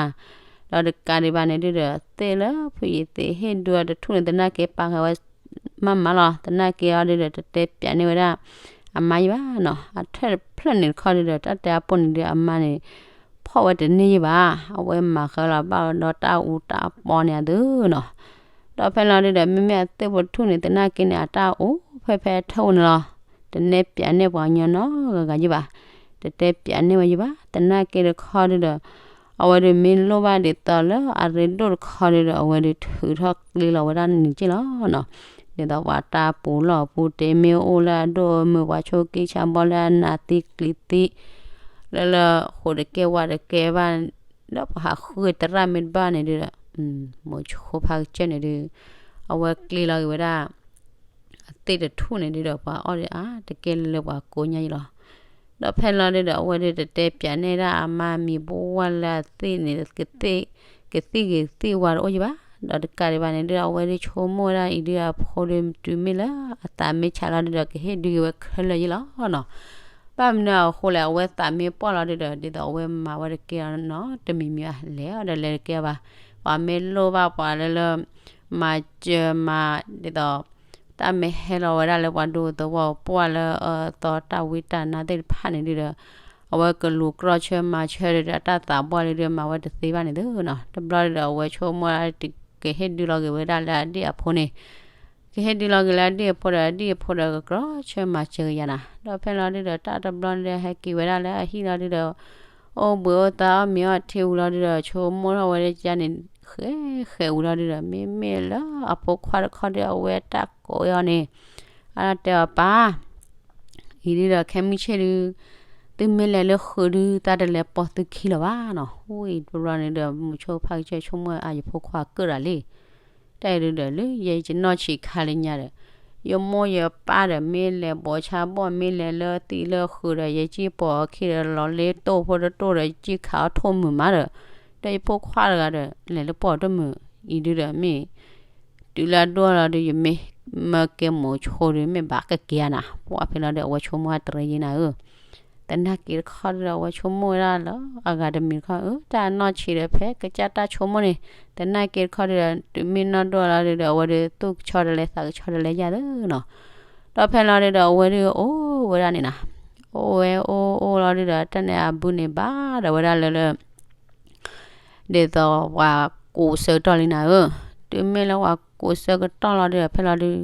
ၤ. ဒီးတကးဒံးဘၣ်န့ၣ်ဒုးဒီး သ့ၣ်လၢဖုယ့ၤသ့းဟ့ၣ်ဒုးအီၤတထူၣ်န့ၣ် သနာ်က့ပာ်ဃာ်ဝဲ မးမးလီၤ. သနာ်က့အီၤဒုးဒီး တတဲပၠးန့ၢ်ဝဲဒၣ်အမါယံၤဘၣ်နီၤ. အထၢၣ်တဖျၢၣ်န့ၣ်တခီဒုးဒီး တၢ်တဲအပိၢ်န့ၣ်ဒုး အမါန့ၣ် ဖီၣ်ဝဲတန့ၢ်ယံၤဘၣ်. အဝဲမၤဃၢလီၤဘၣ်ဒီးတၢ်အူတၢ်အပီန့ၣ်အသုနီၤ. ဒီးဖဲလီၤဒုးဒီး မ့မ့ၢ်အသ့ၣ်ဖိတထူၣ်န့ၣ် သနာ်က့န့ၣ် အတၢ်အိၣ်ဖဲဖဲထၢၣ်အိၣ်န့ၣ်လီၤ. တနဲပၠးန့ၢ်ပှၤကညီနီတဂၤဂၤယံၤဘၣ်. တတဲပၠးန့ၢ်ဝဲယံၤဘၣ်. သနာ်က့တခီဒုးဒီး အဝဲဒုးမ့ၢ်လိၣ်ဘၣ်ဒ်သိးလၢအရ့ဒိၣ်တခီဒုးဒီး အဝဲဒုးထုးထီၣ်ကျ့လီၤဝဲဒၣ်န့ၣ်က့ၢ်လီၤနီၤ. ဒ်သိးပှၤတၢ်ပူၤလီၢ်ပူၤ တ့မ့ၢ်အိၣ်လၢအဒိၣ်အမုၢ် ပှၤဆိးက့ဆါဘီလၢအနးသံကျံၤသံ လၢလၢဃိးတကဲဝးတကဲဘၣ် ဒီးပှၤဟးဃုတရၣ်မ့ၢ်တဘၣ်န့ၣ်ဒုးဒီး မိၤဆိဖါကစၢၢ်န့ၣ်ဒုး အဝဲကျ့လီၤက့ၤဝဲဒၣ် အသ့ၣ်တထူၣ်န့ၣ်ဒုးဒီး ပှၤအီၣ်ဒံးအါတကဲလၢပှၤကိးညါယံၤလီၤ. ဒီးဖဲလီၤဒုးဒီး အဝဲဒုးတတဲပၠးန့ၢ်ဒၣ်အမါမံၤဘိဝဲလၢအသ့ၣ်န့ၣ် ကသံၣ်ကသံၣ်ဝါတအိၣ်ယံၤဘၣ်. ဒီးတကးဒံးဘၣ်န့ၣ်ဒုးဒီး အဝဲဒုးဆိကမိၣ်ဝဲဒၣ်အံၤဒုး အဖိဒုးတုၤမ့ၢ်လၢအသးမ့ၢ်ဆးလီၤဒုးဒီး ကဟ့ၣ်ဒုးက့ၤဝဲခဲလၢာ်ယံၤလီၤနီၤ. ဘၣ်မနုၤအဃိလဲၣ် အဝဲသးမ့ၢ်ပှၢ်လီၤဒုးဒီး ဒ်သိးအဝဲမၤဝဲတကဲလီၤနီၤ တမံၤမံၤဘၣ် လဲၤအီၤဒီးလဲၤတကဲဘၣ်. ပှၤမ့ၢ်လိၣ်ဘၣ်ပှၤလၢလၢ မၤစၢၤမၤ ဒ်သိး တၢ်မ့ၢ်ဟဲလီၤဝဲဒၣ်လၢပှၤဒိသဝီပှၢ်လၢအသီတၢ်ဝံတၢ်နါသ့ၣ်တဖၣ်န့ၣ်ဒုးဒီး အဝဲကလူၤကြီဆၢမၤဆၢဒုးဒီး တၢ်သးပှၢ်လံဒုး မၤဝဲတသ့ဘၣ်န့ၣ်သုနီၤ. တဘျီဒုးဒီး အဝဲဆိကမိၣ်ဒၣ် ကဟ့ၣ်ဒုးလီၤက့ၤဝဲဒၣ်လၢအဒ့ၣ်အဖိန့ၣ် ကဟ့ၣ်ဒုးလီၤက့ၤလၢအဒ့ၣ်အဖိဒီး အဒ့ၣ်အဖိဒီးကကြီဆၢမၤစၢၤကယၤနၤ. ဒီးဖဲလီၤဒုးဒီး တၢ်တဘျီန့ၣ်ဒီး ဟဲက့ၤဝဲဒၣ်လၢအဟံၣ်လီၤဒုးဒီး အိၣ်ဘှံးအိၣ်သါအီၣ်မ့ၤအီထံဝံၤလီၤဒုးဒီး ဆိကမိၣ်ထီၣ်ဝဲဒၣ်န့ၣ် ဃဲးဃဲးဝံၤလီၤဒုးဒီး မ့မ့ၢ်လၢအဖိခွါတခီဒုး အဝဲတၢ်ကိးအီၤန့ၣ် အတၢ်တဲအီၤပၢ် အံၤဒုးဒီး ခဲမုၢ်ဆ့ၣ်ဒုး သုမ့ၢ်လဲၤလၢဃုာ်ဒုး သးတလဲၤပိာ်သုခံလၢၤဘၣ်နီၤ. ဝံၤတဘျီန့ၣ်ဒီး မိၤဆိဖါကစၢၢ်ဆိကမိၣ် အယဖိခွါကၢၣ်တၢ်လံ တၢ်အံၤဒုးဒီး လၢယဲယနီၢ်ဆံးခါလၢညါဒီး ယမိၢ်ယပၢ်ဒီး မ့ၢ်လဲၤဘိးဆါဘီၣ် မ့ၢ်လဲၤလၢသံးလၢဃုာ်ဒီး ယစံၣ်ပိာ်အခံဒီး လီၤလ့တိၢ်ဖိတတိၢ်ဒီး ယစံၣ်ခးအီၣ်ထိၣ်မုာ်မးဒီး ဒီးယဖိခွါတဂၤဒီး လဲၤလၢပိာ်တမုာ် အံၤဒုးဒီးမ့ၢ် တုၤလၢအဒိၣ်လီၤဒီး ယမ့ၢ်မၢကဲမိၤဆိဒီး မ့ၢ်ဘၣ်ကက့ၤဧါနၤ. ပှၢ်ဖဲလီၤဒီး အဝဲဆိကမိၣ်တရံးယံၤနၤဧၢ သနာ်က့တခီဒုးဒီး အဝဲဆိကမိၣ်ဝဲဒၣ်လၢအဂၤတမံၤတခီ အၢ တၢ်နီၢ်ဆံးဒီး ဖဲကစၢ်တၢ်ဆိကမိၣ်န့ၣ် သနာ်က့တခီဒုးဒီး တုၤမ့ၢ်နီၢ်ဒိၣ်လီၤဒုးဒီး အဝဲဒုးသူၣ်ကဆီတလဲယၤလၢနီၤ. ဒီးဖဲလီၤဒုးဒီး အဝဲဒုးအိၣ်ဝဲဒၣ်န့ၣ်နၤ အိၣ်ဝဲအိၣ်အိၣ်လီၤဒုးဒီး တၢ်န့ၣ်အဘုန့ၣ်ဘၣ်ဒီးဝဲဒၣ်လၢလၢ ဒ်သိးပှၤကူးဆၢကတီၢ်လံနၤဧၢ, တုၤမ့ၢ်လၢပှၤကူးဆၢကတီၢ်လီၤဒုးဒီး ဖဲလီၤဒုး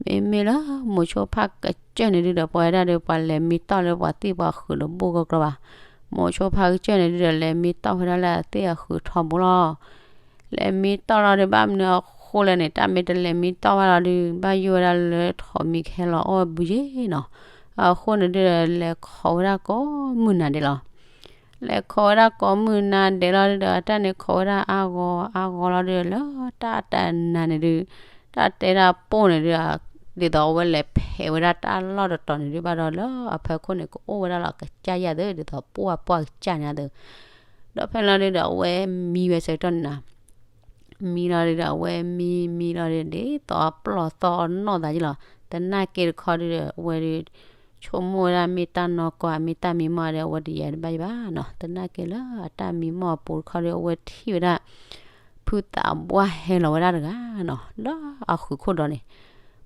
မ့မ့ၢ်လၢမိၤဆိဖါကစၢၢ်န့ၣ်ဒုးဒီး ပှၤဝဲဒၣ်ဒီး ပှၤလဲၤမံတီၢ်လၢပှၤသံၣ်ပှၤဃုာ်ဒီးဘူးကီကီဘၣ်. မိၤဆိဖါကစၢၢ်န့ၣ်ဒုးဒီး လဲၤမံတီၢ်ဝဲဒၣ်လၢအသ့ၣ်အဃုာ်ထီဘိလီၤ. လဲၤမံတီၢ်လီၤဒုး ဘၣ်မနုၤအဃိလဲၣ်န့ၣ် တၢ်မ့ၢ်တလဲၤမံတီၢ်ဘၣ်လီၤဒုး ဘၣ်ယိၣ်ဝဲဒၣ်လၢထိးမံၤကဟဲလီၤအီၣ်ဘုယ့ၤနီၤ. အဃိန့ၣ်ဒုးဒီး လဲၤခိးဝဲဒၣ်ကိးမုၢ်နၤဒဲးလီၤ. လဲၤခိးဝဲဒၣ်ကိးမုၢ်နၤဒဲးလီၤဒုးဒီး တၢ်န့ၣ်ခိးဝဲဒၣ်အါဂီၤအါဂီၤလီၤဒုးဒီး လၢတၢ်တနၤန့ၣ်ဒုး တၢ်တဲဒၣ်ပိၢ်န့ၣ်ဒုး ဒ်သိးအဝဲလဲၤဖဲးဝဲဒၣ်တၢ်လီၢ်တတီၤန့ၣ်ဒုး ဘၣ်ဒီးလၢအဖီခိၣ်န့ၣ် ကအိၣ်ဝဲဒၣ်လီၤကစၢ်ယၤသု ဒ်သိးပှၢ်ပှၢ်ကစၢ်န့ၣ်သု ဒီးဖဲလီၤဒုးဒီး အဝဲမံဝဲဆၢကတီၢ်န့ၣ်နၤ မံလီၤဒုးဒီး အဝဲမံမံလီၤဒုး ဒ်သိးအပျီၢ်သီအနီၢ်သးယ့လီၤ. သနာ်က့တခီဒုးဒီး အဝဲဒုး ဆိကမိၣ်ဝဲဒၣ်မ့ၢ်တၢ်နီၢ်ကီၢ် မ့ၢ်တၢ်မံမီၢ်ဒီး အဝဲတယဲတဘၣ်ယံၤဘၣ်နီၤ. သနာ်က့လၢအတၢ်မံမီၢ်အပူၤတခီဒုး အဝဲထံၣ်ဝဲဒၣ် ဖုသးပှၢ်ဟဲလီၤဝဲဒၣ်တဂၤနီၤ လၢအဃုာ်ခိၣ်ဒီးန့ၣ်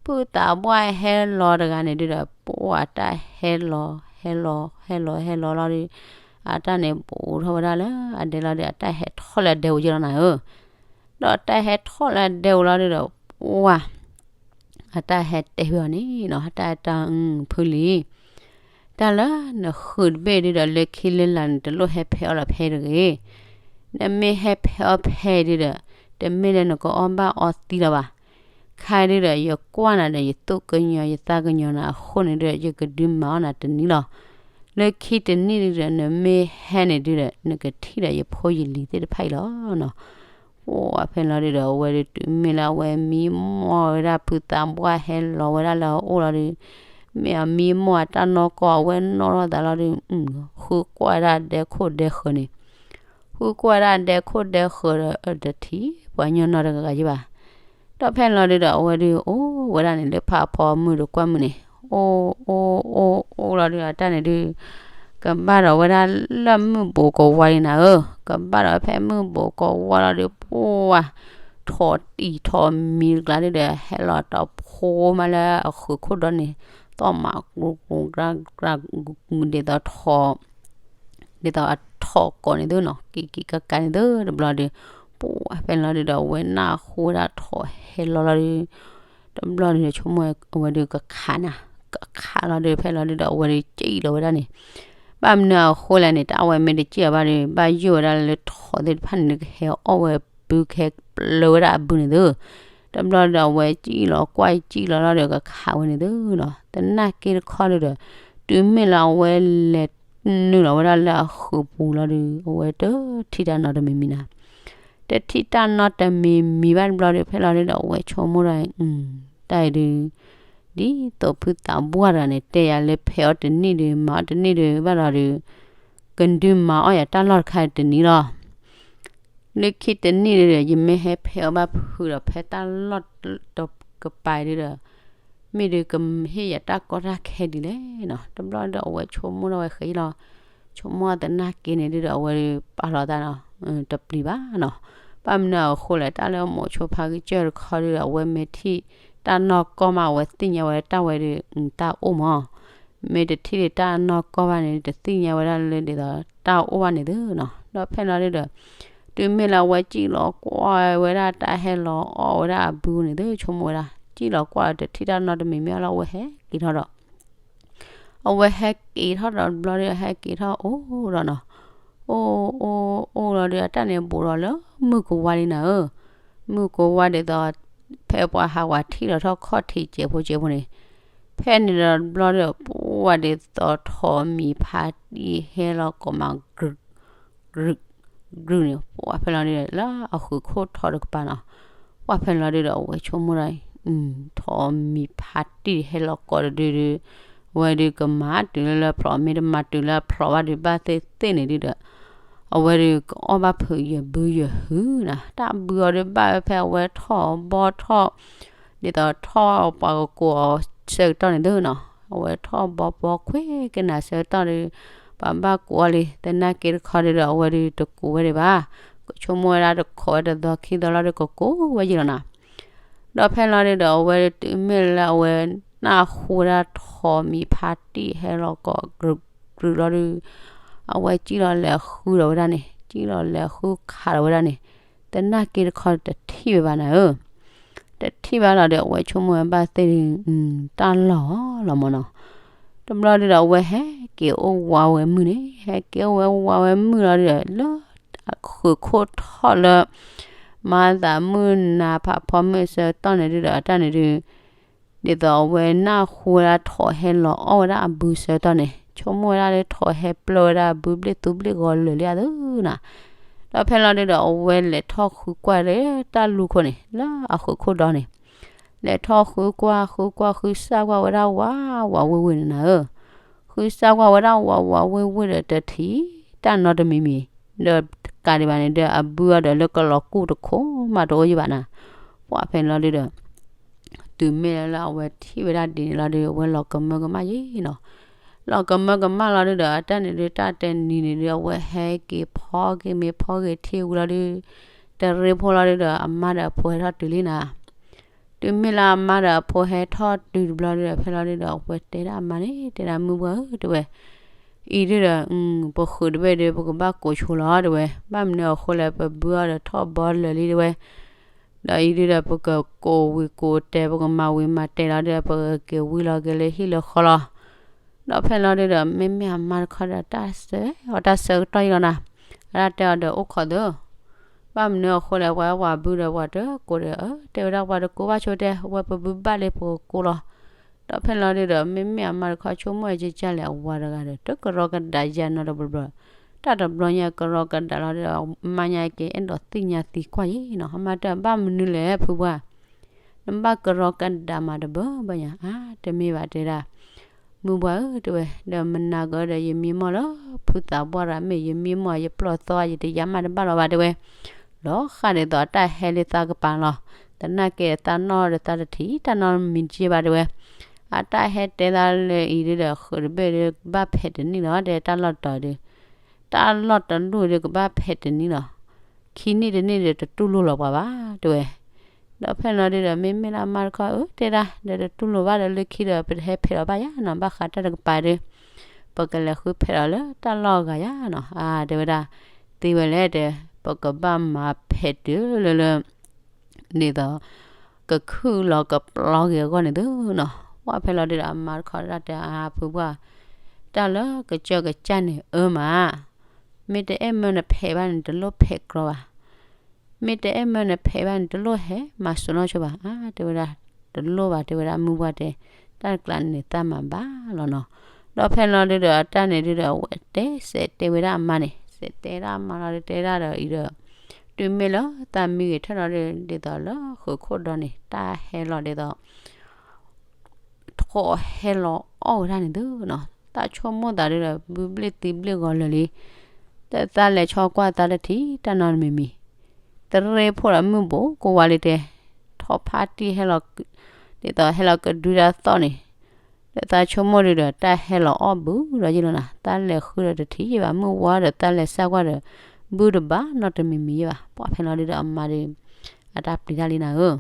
ဖုသးပှၢ်ဟဲလီၤတဂၤန့ၣ်ဒုးဒီး ပှၢ်တၢ်ဟဲလီၤ ဟဲလီၤ ဟဲလီၤ ဟဲလီၤလီၤဒီး အတၢ်န့ၣ်ဘူးထီၣ်ဝဲဒၣ်လၢအဒဲလီၤဒီး အတၢ်ဟဲထီၣ်လၢအဒဲအိၣ်ယဲလီၤနၤဧၢ. ဒီးတၢ်ဟဲထီၣ်လၢအဒဲအိၣ်လီၤဒီး ပှၤ အတၢ်ဟဲတဲဝဲအီၤန့ၣ်နီၤ, တၢ်တၢ် ဖုလံၤ, တၢ်လၢနဃုတဘ့ၣ်ဒုဒီး လၢခံလၢလာ်န့ၣ် တလိၣ်ဟဲဖဲးအီၣ်လီၤဖဲတဂ့ၤ. နမ့ၢ်ဟဲဖဲးအီၣ်ဖဲဒုဒီး တမ့ၢ်လၢနကအီၣ်ဘၣ်အီသံလီၤဘၣ်. ခါဒုဒီး ယကွၢ်နၤဒီး ယသူၣ်ကညီၤယသးကညီၤနၤအဃိန့ၣ်ဒီး ယကဒုးမၤအီၣ်နၤတနံၤလီၤ. လၢခံတနံၤဒုဒီး နမ့ၢ်ဟဲန့ၣ်ဒုဒီး နကထံၣ်ဒီးယဖိယလံၤသ့ၣ်တဖၣ်အံၤလီၤနီၤ. ပှၤဖဲလီၤဒုဒီး အဝဲဒုးတုၤမ့ၢ်လၢအဝဲမံမီၢ် အဝဲဒၣ်ဖုသးပှၢ်ဟဲလီၤဝဲဒၣ်လၢအအိၣ်လီၤဒီး မ့ၢ်အမံမီၢ်အတၢ်နီၢ်ကီၢ် အဝဲနီၣ်ထီၣ်သးလီၤဒီး ဃုကွၢ်ဝဲဒၣ်ဒဲခိၣ်ဒဲဃၢၤန့ၣ်, ဃုကွၢ်ဝဲဒၣ်ဒဲခိၣ်ဒဲဃၢၤဒီး တထံၣ်ပှၤညီနီၢ်တဂၤဂၤယဲဘၣ်. ဒီးဖဲလီၤဒုဒီး အဝဲဒုးအိၣ်ဝဲဒၣ်န့ၣ် လၢဖးဖီမုၢ်ဒီးကွၢ်မုၢ်န့ၣ် အိၣ် အိၣ် အိၣ် အိၣ်လီၤဒုး အတၢ်န့ၣ်ဒုး ကဘၣ်ဒီးဝဲဒၣ်လၢမုၢ်ဘူးကဝါလံနၤဧၢ, ကဘၣ်ဒီးဖဲမုၢ်ဘူးကဝါလီၤဒီး ပှၤ ထိးတံၢ်ထိးမံၤတကျါဒုဒီး ဟဲလီၤတဖိမးလၢအဃုာ်ခိၣ်ဒီန့ၣ်, သီၣ်မးကျူကျူကြၢကြၢ ဒ်သိးထိး ဒ်သိးအထိးကိးန့ၣ်သုနီၤ, က့ၤက့ၤကကါန့ၣ်သု တဘျီဒီး ပှၤဖဲလီၤဒုဒီး အဝဲနၢ်ဟူဝဲဒၣ်ထိးဟဲလီၤလီၤဒီး တဘျီဒုဒီး ဆိကမိၣ်ဝဲဒုးကခးနၤ, ကခးလီၤဒုး ဖဲလီၤဒုဒီး အဝဲဒုးစံၣ်လီၤဝဲဒၣ်န့ၣ်, ဘၣ်မနုၤအဃိလဲၣ်န့ၣ် တၢ်အဝဲမ့ၢ်တစံၣ်အီၤဘၣ်ဒီး ဘၣ်ယိၣ်ဝဲဒၣ်လၢထိးသ့ၣ်တဖၣ်န့ၣ် ကဟဲအီၣ်ဝဲဘု ကဟဲပျၢၤဝဲဒၣ်အဘုန့ၣ်သု, တဘျီဒီး အဝဲစံၣ်လီၤကွၢ်စံၣ်လီၤလီၤဒီး ကခးဝဲန့ၣ်သုနီၤ, သနာ်က့တခီဒုဒီး တုၤမ့ၢ်လၢအဝဲလဲၤနုာ်လီၤဝဲဒၣ်လၢအဃုာ်ပူၤလီၤဒီး အဝဲတထံၣ်တၢ်နီတမံၤမံၤနၤ, တထံၣ်တၢ်နီတမံၤမံၤဘၣ်တဘျီဒီး ဖဲလီၤဒုဒီး အဝဲဆိကမိၣ်ဒီး တၢ်အံၤဒုး ဒ်သိးဖုသးပှၢ်တဂၤန့ၣ် တဲယၤလၢဖဲးအီၣ်တနံၣ်ဒီး မၤအီၣ်တနံၣ်ဒီး ဘၣ်ဒီးဒုး ကဒုးမၤအီၣ်ယၤတၢ်လီၢ်တခါတနံၣ်လီၤ. လၢခံတနံၣ်ဒီး ယမ့ၢ်ဟဲဖဲးအီၣ်ဘၣ်ဖုဒီး ဖဲတၢ်လီၢ်တကပၤဒုဒီး မ့ၢ်ဒုးကဟ့ၣ်ယၤတၢ်ကီတၢ်ခဲဒ်လဲၣ်နီၤ, တဘျီဒီး အဝဲဆိကမိၣ်ထီၣ်ဝဲဃဲလီၤ, ဆိကမိၣ်သနာ်က့န့ၣ်ဒုဒီး အဝဲဒုးပာ်လီၤသးနီၤ, တပျံၤဘၣ်နီၤ, ဘၣ်မနုၤအဃိလဲၣ် တၢ်လၢမိၤဆိဖါဂံၢ်စၢၢ်တခီဒုဒီး အဝဲမ့ၢ်ထံၣ်တၢ်နီၢ်ကီၢ်မး အဝဲသ့ၣ်ညါဝဲတၢ်ဝဲဒုး တၢ်အိၣ်မး မ့ၢ်တထံၣ်လၢတၢ်နီၢ်ကီၢ်ဘၣ်န့ၣ် တသ့ၣ်ညါဝဲဒၣ်လၢဒ်သိးတၢ်အိၣ်ဘၣ်န့ၣ်သုနီၤ, ဒီးဖဲလီၤဒုဒီး တုၤမ့ၢ်လၢအဝဲစံၣ်လီၤကွၢ်ဝဲဒၣ်တၢ်ဟဲလီၤအီၣ်ဝဲဒၣ်အဘုန့ၣ်သု ဆိကမိၣ်ဝဲဒၣ် စံၣ်လီၤကွၢ်ဒီးတထံၣ်တၢ်နီတမံၤမံၤလီၤ အဝဲဟဲက့ၤထီၣ်ဒီး အဝဲဟဲက့ၤထီၣ်ဒီးတဘျီဒီး ဟဲက့ၤထီၣ်အိၣ်ဒီးနီၤ, အိၣ် အိၣ် အိၣ်လီၤဒီး အတၢ်န့ၣ်ဘူးဒီးလၢမုၢ်ကဝါလံနၤဧၢ, မုၢ်ကဝါဒ်သိး ဖဲပှၤဟးဝးထံၣ်လီၤထီၣ်ခီၣ်ထံးစဲးဖိစဲးဖိန့ၣ်, ဖဲန့ၣ်ဒီးတဘျီဒီး ပှၤဒ်သိးထိးမံၤဖးတံၢ်ဟဲလီၤကိးမး ကြုး ကြုး ကြုးန့ၣ် ပှၤဖဲလီၤဒုဒီး လၢအဃုာ်ခိၣ်ထိးတကပၤနီၤ, ပှၤဖဲလီၤဒုဒီး အဝဲဆိကမိၣ်ဒီး ထိးမံၤဖးတံၢ်ဟဲလီၤကိးတဒုဒု, အဝဲဒုးကမၤတုၤလၢလၢဖျိး မ့ၢ်တမၤတုၤလၢအဖျိးဘၣ်ဒုး ဘၣ်သ့ၣ်သ့ၣ်န့ၣ်ဒုဒီး အဝဲဒုးကအီၣ်ဘၣ်ဖုးယဘုယဟုၣ်နီၤ, တၢ်ဘုအီၤဒုးဘၣ်ဝဲဖဲအဝဲထီၣ်ဘီထီၣ် ဒ်သိးထီၣ်ပှၤကကိးအီၤဆၢကတီၢ်န့ၣ်သုနီၤ, အဝဲထီၣ်ဘီဘီခွ့ကနၤဆၢကတီၢ်ဒီး ပှၤဘၣ်ကိးအီၤလံ, သနာ်က့တခီဒုဒီး အဝဲဒုးတကိးဝဲဒံးဘၣ်, ကဆိကမိၣ်ဝဲဒၣ်တခိးဝဲတသီခံသီလီၤဒီး ကကိးဝဲယံာ်လီၤနီၤ, ဒီးဖဲလီၤဒုဒီး အဝဲဒုးတုၤမ့ၢ်လၢအဝဲနၢ်ဟူဝဲဒၣ်ထိးမံၤဖးတံၢ်ဟဲလီၤကိး ကြုး ကြုးလီၤဒုး အဝဲစံၣ်လီၤလဲၤဃုဒီးဝဲဒၣ်န့ၣ်, စံၣ်လီၤလဲၤဃုခးဒီးဝဲဒၣ်န့ၣ်, သနာ်က့တခီတထံၣ်ဝဲဘၣ်နၤဧၢ, တထံၣ်ဘၣ်လီၤဒီး အဝဲဆိကမိၣ်ဝဲဘၣ်သ့ၣ်ဒုး တၢ်လီၢ်လီၤမၢ်နီၤ, တဘျီဒုဒီး အဝဲဟဲက့ၤအိၣ်ဝးဝဲမုၢ်န့ၣ်, ဟဲက့ၤအိၣ်ဝဲဝးဝဲမုၢ်လီၤဒုဒီး လၢ ဃုာ်ခိၣ်ထီၣ်လၢ မၤသးမုၢ်နၤဖးဖီမုၢ်ဆၢကတီၢ်န့ၣ်ဒုဒီး အတၢ်န့ၣ်ဒုး ဒ်သိးအဝဲနၢ်ဟူဝဲဒၣ်ထိးဟဲလီၤအီၣ်ဝဲဒၣ်အဘုဆၢကတီၢ်န့ၣ် ဆိကမိၣ်ဝဲဒၣ်လၢထိးဟဲပျၢၤဝဲဒၣ်အဘုဘျ့ၣ်သူဘျ့ၣ်ဂီၤလၢာ်လံအသုနီၤ, ဒီးဖဲလီၤဒုဒီး အဝဲလဲၤထီၣ်ဃုကွၢ်လၢတၢ်လူၢ်ခိၣ်န့ၣ် လၢအဃုာ်ခိၣ်ဒီန့ၣ် လဲၤထီၣ်ဃုကွၢ်ဃုကွၢ်ဃုစၢ်ကွၢ်ဝဲဒၣ်ဝးဝးဝ့ၢ်ဝ့ၢ်န့ၣ်နၤဧၢ, ဃုစၢ်ကွၢ်ဝဲဒၣ်ဝးဝးဝ့ၢ်ဝ့ၢ်ဒီးတထံၣ်တၢ်နီတမံၤမံၤ, ဒီးတကးဒံးဘၣ်န့ၣ်ဒီး အဘုအီၤဒီးလၢကလီၤကူၣ်တခိၣ်မးတအိၣ်ယံာ်ဘၣ်နၤ, ပှၤဖဲလီၤဒုဒီး တုၤမ့ၢ်လၢအဝဲထံၣ်ဝဲဒၣ်ဒ်န့ၣ်လီၤဒု အဝဲလီၤကမၢကမၣ်ယံာ်နီၤ, လီၤကမၢကမၣ်လီၤဒုဒီး အတၢ်န့ၣ်ဒု တၢ်တနံၤန့ၣ်ဒု အဝဲဟဲက့ၤဖီက့ၤမ့ၢ်ဖီက့ၤထံဝံၤလီၤဒု တရ့ဖိလီၤဒုဒီး အမါဒီးအဖိဟဲထီၣ်တုၤလံနၤ, တု တုၤမ့ၢ်လၢအမါဒီးအဖိဟဲထီၣ်တုၤတဘျီဒီး ဖဲလီၤဒုဒီး အဝဲတဲဒၣ်အမါန့ၣ် တဲဒၣ်မုၢ်ပှၢ်ဧၢ တဲဝဲ, အံၤဒုဒီး ပဃုာ်တဘ့ၣ်ဒီး ပကဘၣ်ကိးဆိလီၤ တဲဝဲ, ဘၣ်မနုၤအဃိလဲၣ် ပဘုအီၤဒီးထီၣ်ဘီလၢာ်လံ တဲဝဲ, ဒီးအံၤဒုဒီး ပကကိးဝံၤကိးတဲာ် ပကမၤဝံၤမၤတဲာ်လီၤဒီး ပကက့ၤဝံလီၤက့ၤလၢဟံၣ်လၢဃီလီၤ. ဒီးဖဲလီၤဒုဒီး မ့မ့ၢ်အမါတခီဒီး တၢ်ဆၢအီၤတၢ်ဆၢကတီၢ်အံၤလီၤနၤ, အတၢ်တဲအီၤဒီးအိၣ်ခိးသၢ, ဘၣ်မနုၤအဃိလဲၣ် ပှၤပှၤဘုဒီးပှၤတကိးဒီး အၢ တဲဝဲဒၣ် ပှၤတကိးဘၣ်ဆိတဲ ဝဲပဘုဘၣ်လၢပကကိးလီၤ. ဒီးဖဲလီၤဒုဒီး မ့မ့ၢ်အမါတခီဆိကမိၣ်အကကၢ်လဲၣ် အဝၤတဂၤဒီး တကရီကဒးယၤနီတဘျီဘျီ, တၢ်တဘျီညါကရီကဒးလီၤဒီး မါညါက့ၤအဲၣ်ဒိးသ့ၣ်ညါသံကွၢ်ယံၤနီၤ, အမါတဲဘၣ်မနုၤလဲၣ် ဖုပှၢ် နဘၣ်ကရီကဒးမးတဘၢဘၢညါ, အါ တမ့ၢ်ဘၣ်တဲဒၣ်, မုၢ်ပှၢ်ဧၢ တဲဝဲ, ဒီးမနၤကဒီး ယမံမီၢ်လၢဖုသးပှၢ်ရၤမ့ၢ် ယမံမီၢ်ယပျီၢ်သီ ယတယါမးတဘၣ်လီၤဘၣ် တဲဝဲ, လီၤဃၣ်ဒ်သိးတၢ်ဟဲလၢသးကပၤလီၤ, သနာ်က့တၢ်နီၣ်ဒီးသးတထံၣ် တၢ်နီၣ်မံၤတယ့ၢ်ဘၣ် တဲဝဲ, အတၢ်ဟဲတဲသးလၢအံၤဒုဒီး ဃုာ်တဘ့ၣ်ဒီး ကဘၣ်ဖဲးတနံၣ်လီၤ တဲတၢ်လီၢ်တတီၤဒီး တၢ်လီၢ်တလီၢ်ဒီး ကဘၣ်ဖဲးတနံၣ်လီၤ, ခံနံၣ်တနံၣ်ဒီး တတူၢ်လိာ်လီၤပှၤဘၣ် တဲဝဲ, ဒီးဖဲလီၤဒုဒီး မ့မ့ၢ်လၢအမါတခီ အၢ တဲဒၣ် ဒီးတတူၢ်လိာ်ဘၣ်ဒီး လၢခံဒီး ပတဟဲဖဲးလီၤဘၣ်ယါနီၤ, ဘၣ်ဃးတၢ်တကပၤဒီး ပကလဲၤဃုဖဲးလီၤလၢတၢ်လီၢ်အဂၤယါနီၤ, အါ တဲဝဲဒၣ်, သ့ဝဲလဲၣ်တဲ, ပကဘၣ်မၤဖဲးတုၤလၢလၢ ဒ်သိး ကခုၣ်လီၤကပျီက့ၤအဂီၢ်န့ၣ်သုနီၤ, ပှၢ်ဖဲလီၤဒုဒီး အမါတခီတၢ်တဲအါ ဖုပှၢ်, တၢ်လၢကစၢၢ်ကစၢ်န့ၣ် အၢမး မ့ၢ်တအဲၣ်မၢနဖဲးဘၣ်န့ၣ် တလိၣ်ဖဲးကြီဘၣ်, မ့ၢ်တအဲၣ်မၢနဖဲးဘၣ်န့ၣ် တလိၣ်ဟဲမၤစိၤနီၢ်ဆိဘၣ်, အါ တဲဝဲဒၣ်, တလိၣ်ဘၣ် တဲဝဲဒၣ် မုၢ်ပှၢ်တဲ, တၢ်တကျးန့ၣ်သးမၤဘၣ်လီၤနီၤ, ဒီးဖဲလီၤဒုဒီး အတၢ်န့ၣ်ဒုဒီး အဝဲတဲစဲးတဲဝဲဒၣ်အမါန့ၣ် စဲးတဲဒၣ်အမါလီၤဒု တဲဒၣ်ဒီးအံၤဒီး တုၤမ့ၢ်လၢသးမံဂ့ၤထၢၣ်လီၤဒု ဒ်သိးလၢဃုးခိၣ်ဒီန့ၣ် တၢ်ဟဲလီၤဒ်သိး ထိးဟဲလီၤအီၣ်ဝဲဒၣ်န့ၣ်သုနီၤ, တၢ်ဆိကမိၣ်သးဒုဒီး ဘုဘျ့ၣ်သံဘျ့ၣ်ဂီၤလၢာ်လံ, တၢ်သးလဲၤဆီကွၢ်သးတထံၣ်တၢ်နီတမံၤမံၤ, တရ့ဖိဒီးမုၢ်ဘူးကိးဝါလံတဲ, ထီၣ်ဖးတံၢ်ဟဲလီၤ, ဒ်သိးဟဲလီၤကဒုတၢ်သီၣ်န့ၣ်, ဒီးသးဆိကမိၣ်ဒုဒီး တၢ်ဟဲလီၤအီၣ်ဘုဒီးယ့ၢ်လီၤနၤ, တၢ်လဲၤဃုဒီးတထံၣ်ယ့ၢ်ဘၣ် မုၢ်ဝါဒီးတၢ်လဲၤစၢ်ကွၢ်ဒီး ဘုတဘၣ်နီတမံၤမံၤယ့ၢ်ဘၣ်, ပှၢ်ဖဲလီၤဒုဒီးအမါဒု အတၢ်ပျံၤတၢ်လံနၤဧၢ,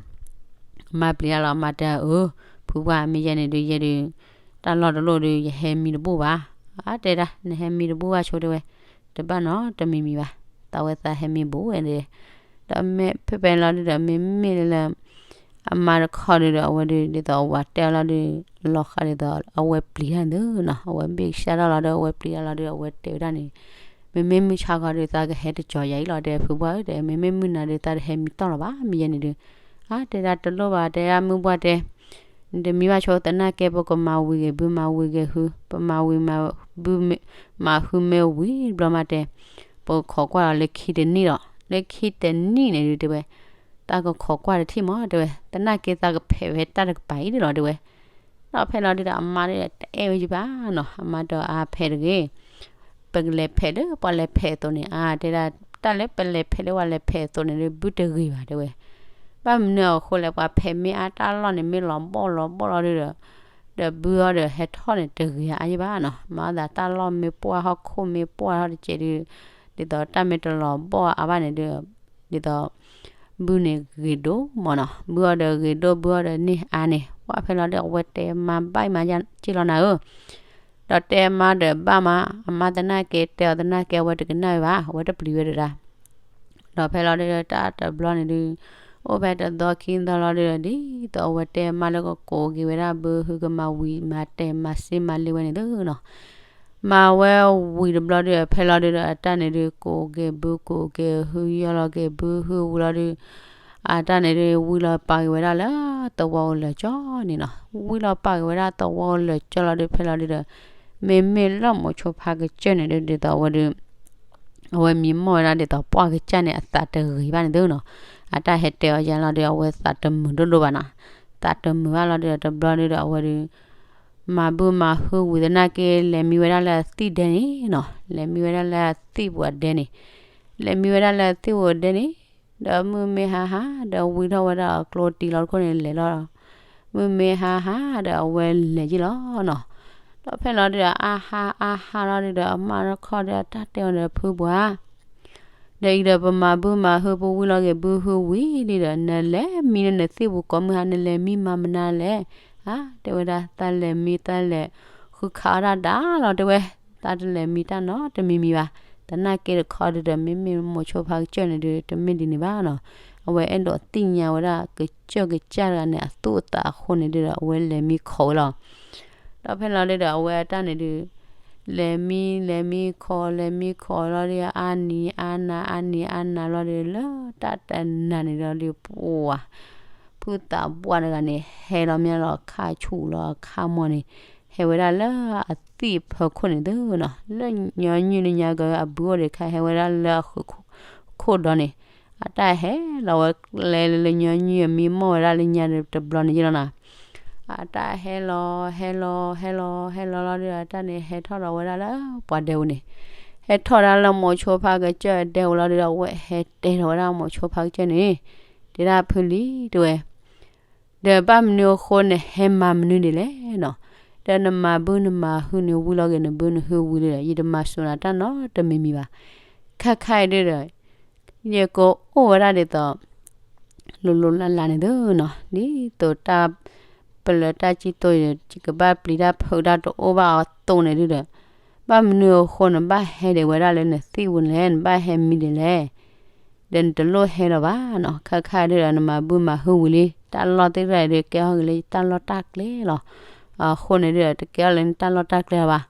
အမါပျံၤတၢ်လီၤ အမါတဲအၢ, ဖုပှၢ်မ့ၢ်ယဲန့ၣ်ဒု ယဲဒု, တၢ်လီၢ်တလိၣ်ဒု ယဟဲမံတဘူၣ်ဘၣ်, အါ တဲဒၣ် နဟဲမံတဘူၣ်ဘၣ်ဆိတဲဝဲ, တဘၣ်နီတမံၤမံၤဘၣ်, သးဝဲသးဟဲမံဘူးဝဲန့ၣ်, ဒီးမ့ၢ်ဖဲဖဲလီၤဒုဒီး မ့မ့ၢ်လၢ အမါတခီဒုဒီး အဝဲဒု ဒ်သိးအဝၤတဲအီၤလီၤဒု လီၤဃာ်ဒ်သိး အဝဲပျံၤတၢ်န့ၣ်သုနီၤ, အဝဲဘ့ၣ်ကစၢ်ထီၣ်လီၤဒီး အဝဲပျံၤတၢ်လီၤဒု အဝဲတဲဝဲဒၣ်န့ၣ်, မ့မ့ၢ်မုၢ်ဆါခီဒု သးကဟဲတကီၤယၤအံၤလီၤ တဲဖုပှၢ်ဧၢ တဲ မ့မ့ၢ်မုၢ်နၤဒု သးတဟဲမံတီၢ်လီၤဘၣ် မ့ၢ်ယဲန့ၣ်ဒု, အါ တဲဒၣ်တလိၣ်ဘၣ် တဲဒၣ်မုၢ်ပှၢ်တဲ နတမံဘၣ်ဆိ သနာ်က့ ပကမၤဝံၤဂ့ၤဘု မၤဝံၤဂ့ၤဟု ပမၤဝံၤမၤဘု မၤဟုမ့ၢ်ဝံၤတဘျီမးတဲ, ပကခိးကွၢ်လီၤလၢခံတနံၣ်ဒီး လၢခံတနံၣ်န့ၣ်ဒု တဲဝဲ, သးကခိးကွၢ်တထံၣ်မး တဲဝဲ, သနာ်က့ သးကဖဲးဝဲတၢ်တကပၤအံၤန့ၣ်လီၤ တဲဝဲ, ဒီးဖဲလီၤဒုဒီး အမါဒုတအဲၣ်ဝဲယဘၣ်နီၤ, အမါဒီးအါဖဲးတဂ့ၤ ပကလဲၤဖဲးလၢပှၤလဲၤဖဲးအသိးန့ၣ် အါ တဲဒၣ်, တၢ်လၢပလဲၤဖဲးလၢပှၤလဲၤဖဲးအသိးန့ၣ်ဒု ဘုတဂ့ၤဘၣ် တဲဝဲ, ဘၣ်မနုၤအဃိလဲၣ် ပှၤဖဲးမ့ၢ်အါ တၢ်လီၢ်န့ၣ်မ့ၢ်လီၤဘီၣ်လီၤဘီၣ်လီၤဒုဒီး, ဒီးဘုအီၤဒီးဟဲထီၣ်န့ၣ် တဂ့ၤအါယဘၣ်နီၤ, မၤအသးတၢ်လီၢ်မ့ၢ်ပှၢ် ဟီၣ်ခိၣ်မ့ၢ်ပှၢ်ထီၣ်တစဲးဒု, ဒ်သိးတၢ်မ့ၢ်တလီၤဘီၣ်အါဘၣ်န့ၣ်ဒု, ဒ်သိး ဘုန့ၣ်ဂ့ၤဒိၣ်မးနီၤ, ဘုအီၤဒီးဂ့ၤဒိၣ် ဘုအီၤဒီးန့ၢ်အါန့ၣ်, ပှၢ်ဖဲလီၤဒု အဝဲတဲမါဘၣ်မါက့လီၤနၤဧၢ ဒီးတဲမါဒီးဘၣ်မါ, အမါသနာ်က့တဲအီၤသနာ်က့ အဝဲတကနၣ်ဝဲဘၣ်, အဝဲတပျံၤဝဲဒၣ်, ဒီးဖဲလီၤဒုဒီး တၢ်တဘျီန့ၣ်ဒု, အိၣ်ဖဲတသီခံသီလီၤဒုဒီး ဒ်သိးအဝဲတဲမါလၢကကိးက့ၤဝဲဒၣ်ဘု ဟုကမၤဝံၤမၤတဲာ်မၤစ့မၤလ့ဝဲန့ၣ်သုနီၤ, မၤဝဲဝံၤတဘျီဒုဒီး ဖဲလီၤဒုဒီး အတၢ်န့ၣ်ဒု ကိးက့ၤဘု ကိးက့ၤဟု ယီၢ်လီၤက့ၤဘု ဟုဝံၤလီၤဒု အတၢ်န့ၣ်ဒု ဝံလီၤပာ်က့ၤဝဲဒၣ်လၢသဝီအိၣ်လၢာ်ကၠီန့ၣ်နီၤ, ဝံလီၤပာ်က့ၤဝဲဒၣ်သဝီအိၣ်လၢာ်ကၠီလီၤဒု ဖဲလီၤဒုဒီး မ့မ့ၢ်လၢမိၤဆိဖါကစၢၢ်န့ၣ်ဒု ဒ်သိးအဝဲဒု အဝဲမံမီၢ်ဝဲဒၣ်ဒ်သိးပှၢ်ကစၢ်န့ၣ် အသးတဂ့ၤဘၣ်န့ၣ်သုနီၤ, အတၢ်ဟဲတဲအီၤယါလီၤဒု အဝဲသးတမုာ်ဒိၣ်ဒိၣ်ဘၣ်နီၤ, သးတမုာ်ဘၣ်လီၤဒုဒီး တဘျီဒုဒီး အဝဲဒု မၤဘုမၤဟုဝံၤသနာ်က့ လဲၤမံဝဲဒၣ်လၢအသံၣ်ဒဲန့ၣ်နီၤ, လဲၤမံဝဲဒၣ်လၢအသံၣ်ပူၤအဒဲန့ၣ်, လဲၤမံဝဲဒၣ်လၢအသံၣ်ပူၤအဒဲန့ၣ်, ဒီးမုၢ်မ့ၢ်ဟါဟါဒီး ဝံထီၣ်ဝဲဒၣ်အကျိတံၤလီၤတခိၣ်န့ၣ် လဲၤလီၤ, မုၢ်မ့ၢ်ဟါဟါဒီး အဝဲလဲၤယံၤလီၤနီၤ, ဒီးဖဲလီၤဒုဒီး အါဟါအါဟါလီၤဒုဒီး အမါတခီဒီး အတၢ်တဲအီၤဒီး ဖုပှၢ် ဒီးအံၤဒီးပမၤဘုမၤဟု ပဝံလီၤက့ၤဘုဟုဝံၤလံဒီး နလဲၤမံလၢနသ့ၣ်ပူၤကိးမုၢ်ဟါ နလဲၤမံမၤမနုၤလဲၣ်. အါ တဲဝဲဒၣ် သးလဲၤမံသးလဲၤဃုခးအီၣ်တၢ်ဒါလီၤ တဲဝဲ, သးတလဲၤမံတၢ်နီတမံၤမံၤဘၣ်. သနာ်က့တခီဒုဒီး မ့မ့ၢ်မိၤဆိဖါကစၢၢ်န့ၣ်ဒု တမ့ၢ်ဒ်န့ၣ်ဘၣ်နီၤ. အဝဲအဲၣ်ဒိးသ့ၣ်ညါဝဲဒၣ် ကစၢၢ်ကစၢ်တဂၤန့ၣ် အသူၣ်အသးအဃိန့ၣ်ဒုဒီး အဝဲလဲၤမံခိးဝဲလီၤ. ဒီးဖဲလီၤဒုဒီး အဝဲအတၢ်န့ၣ်ဒု လဲၤမံ လဲၤမံခိး လဲၤမံခိးလီၤဒု အါနံၤအါနၤ အါနံၤအါနၤလီၤဒု လၢတၢ်တနၤန့ၣ်လီၤဒု ပှၤ ဖုသးပှၢ်တဂၤန့ၣ် ဟဲလီၤမ့ၢ်လီၤ ခါဆူၣ်လီၤခါမီၤန့ၣ် ဟဲဝဲဒၣ်လၢအသံၣ်ဖီခိၣ်န့ၣ်သုနီၤ, လၢညီနုၢ်လၢညါကအဘုအိၣ်ဒံးခါ ဟဲဝဲဒၣ်လၢအဃုခိၣ်ဒီးန့ၣ် အတၢ်ဟဲလီၤဝဲကျဲလၢညီနုၢ် အမံမီၢ်ဝဲဒၣ်လၢညါတဘျီန့ၣ်ယလီၤနီၤ. အတၢ်ဟဲလီၤ ဟဲလီၤ ဟဲလီၤ ဟဲလီၤလီၤဒု အတၢ်န့ၣ် ဟဲထီၣ်ဒီးဝဲဒၣ်လၢပှၤဒဲပူၤန့ၣ်, ဟဲထီၣ်ဒၣ်လၢမိၤဆိဖါကစၢၢ်အဒဲပူၤလီၤဒုဒီး အဝဲဟဲတဲထီၣ်ဝဲဒၣ်မိၤဆိဖါကစၢၢ်န့ၣ်, တဲဒၣ်ဖုလံ တဲဝဲ ဒီးဘၣ်မနုၤအဃိနဟဲမၤမနုၤဒ်လဲၣ်နီၤ, ဒီးနမၤဘုနမၤဟုန့ၣ် ဝံလီၤက့ၤနဘုနဟုဝံလံဒီး ယတမၤစၢၤနၤတၢ်နီတမံၤမံၤဘၣ်. ခဲခါအံၤဒုဒီး ယကအိၣ်ဝဲဒၣ်ဒ်သိး လိၤလိၤလၢ်လၢ်န့ၣ်သုနီၤ, ဒ်သိးတၢ်ပလၢတၢ်စံၣ်တိၢ်အံၤဒီး ယကဘၣ်ပျံၤတၢ်ဖုးတၢ်တအိၣ်ဘၣ်အသိးန့ၣ်ဒုဒီး ဘၣ်မနုၤအဃိနဘၣ်ဟဲဒံးဝဲဒၣ်လၢနသံၣ်ပူၤန့ၣ်လဲၣ်, နဘၣ်ဟဲမံဒ်လဲၣ် ဒီးနတလိၣ်ဟဲလီၤဘၣ်နီၤ, ခဲခါဒုဒီး နမၤဘုမၤဟုဝံၤလံ တၢ်လီၢ်သ့ၣ်တဖၣ်အံၤဒု ကဲထီၣ်က့ၤလၢတၢ်လီၢ်တၢ်ကျဲလီၤ. အဃိန့ၣ်ဒုဒီး တကဲထီၣ်လၢနတၢ်လီၢ်တၢ်ကျဲလီၤဘၣ်.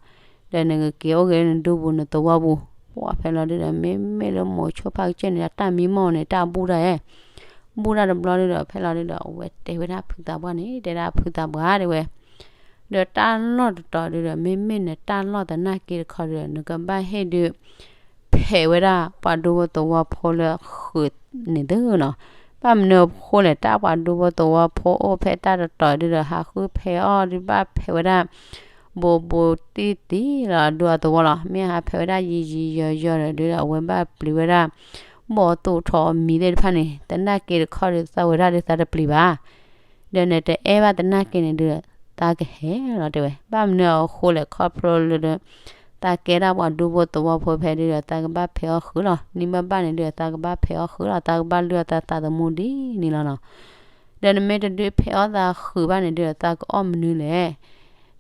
ဒီးနကက့ၤအိၣ်က့ၤလၢနဒူပူၤနသဝီပူၤ, ပှၤဖဲလီၤဒုဒီး မ့မ့ၢ်လၢမိၤဆိဖါကစၢၢ်န့ၣ် အတၢ်မံမီၢ်န့ၣ် တၢ်ဘူၣ်တၢ်ဧဲ, ဘူၣ်တၢ်တဘျီဒုဒီး ဖဲလီၤဒုဒီး အဝဲတဲဝဲဒၣ်ဖုသးပှၢ်န့ၣ် တဲဒၣ်ဖုသးပှၢ်တဲဝဲ ဒီးတၢ်လီၢ်တတီၤဒုဒီး မ့မ့ၢ်နတၢ်လီၢ်သနာ်က့တခီဒုဒီး နကဘၣ်ဟ့ၣ်ဒု ဖဲးဝဲဒၣ်ပှၤဒူဖိသဝီဖိလၢအဃုာ်န့ၣ်သုနီၤ. ဘၣ်မနုၤအဃိလဲၣ် တၢ်ပှၤဒူဖိသဝီဖိအိၣ်ဖဲတၢ်တတီၤဒုဒီး ဟးဃုဖဲးအီၣ်ဒု ဘၣ်ဖဲးဝဲဒၣ် ဘိးဘိးတံၢ်တံၢ်လီၤ အဒူအသဝီလီၤ. မ့ၢ်ဟးဖဲးဝဲဒၣ်ယံာ်ယံာ်ယီၤယီၤဒီး ဒုဒီးအဝဲဘၣ်ပျံၤဝဲဒၣ် ဘီၣ်သိၣ်ထီၣ်မံသ့ၣ်တဖၣ်န့ၣ် သနာ်က့တခီဒု သးဝဲဒၣ်ဒု သးတပျံၤဘၣ် ဒီးနတအဲၣ်ဘၣ်သနာ်က့န့ၣ်ဒု သးကဟဲလီၤတဲဝဲ. ဘၣ်မနုၤအဃိလဲၣ် ခီဖျိလၢ သးကဲဒၣ်ပှၤဒူဖိသဝီဖိဖဲဒုဒီး သးကဘၣ်ဖဲးအီၣ်ဃုာ်လီၤ. နံၤဘၣ်ဘၣ်န့ၣ်ဒု သးကဘၣ်ဖဲးအီၣ်ဃုာ်လီၤ. သးကဘၣ်လုၢ်အီၣ်သးသးသမူဒ်န့ၣ်လီၤနီၤ. ဒီးနမ့ၢ်တဒုဖဲးအီၣ်သးဃုာ်ဘၣ်န့ၣ်ဒု သးကအီၣ်မနုၤလဲၣ်.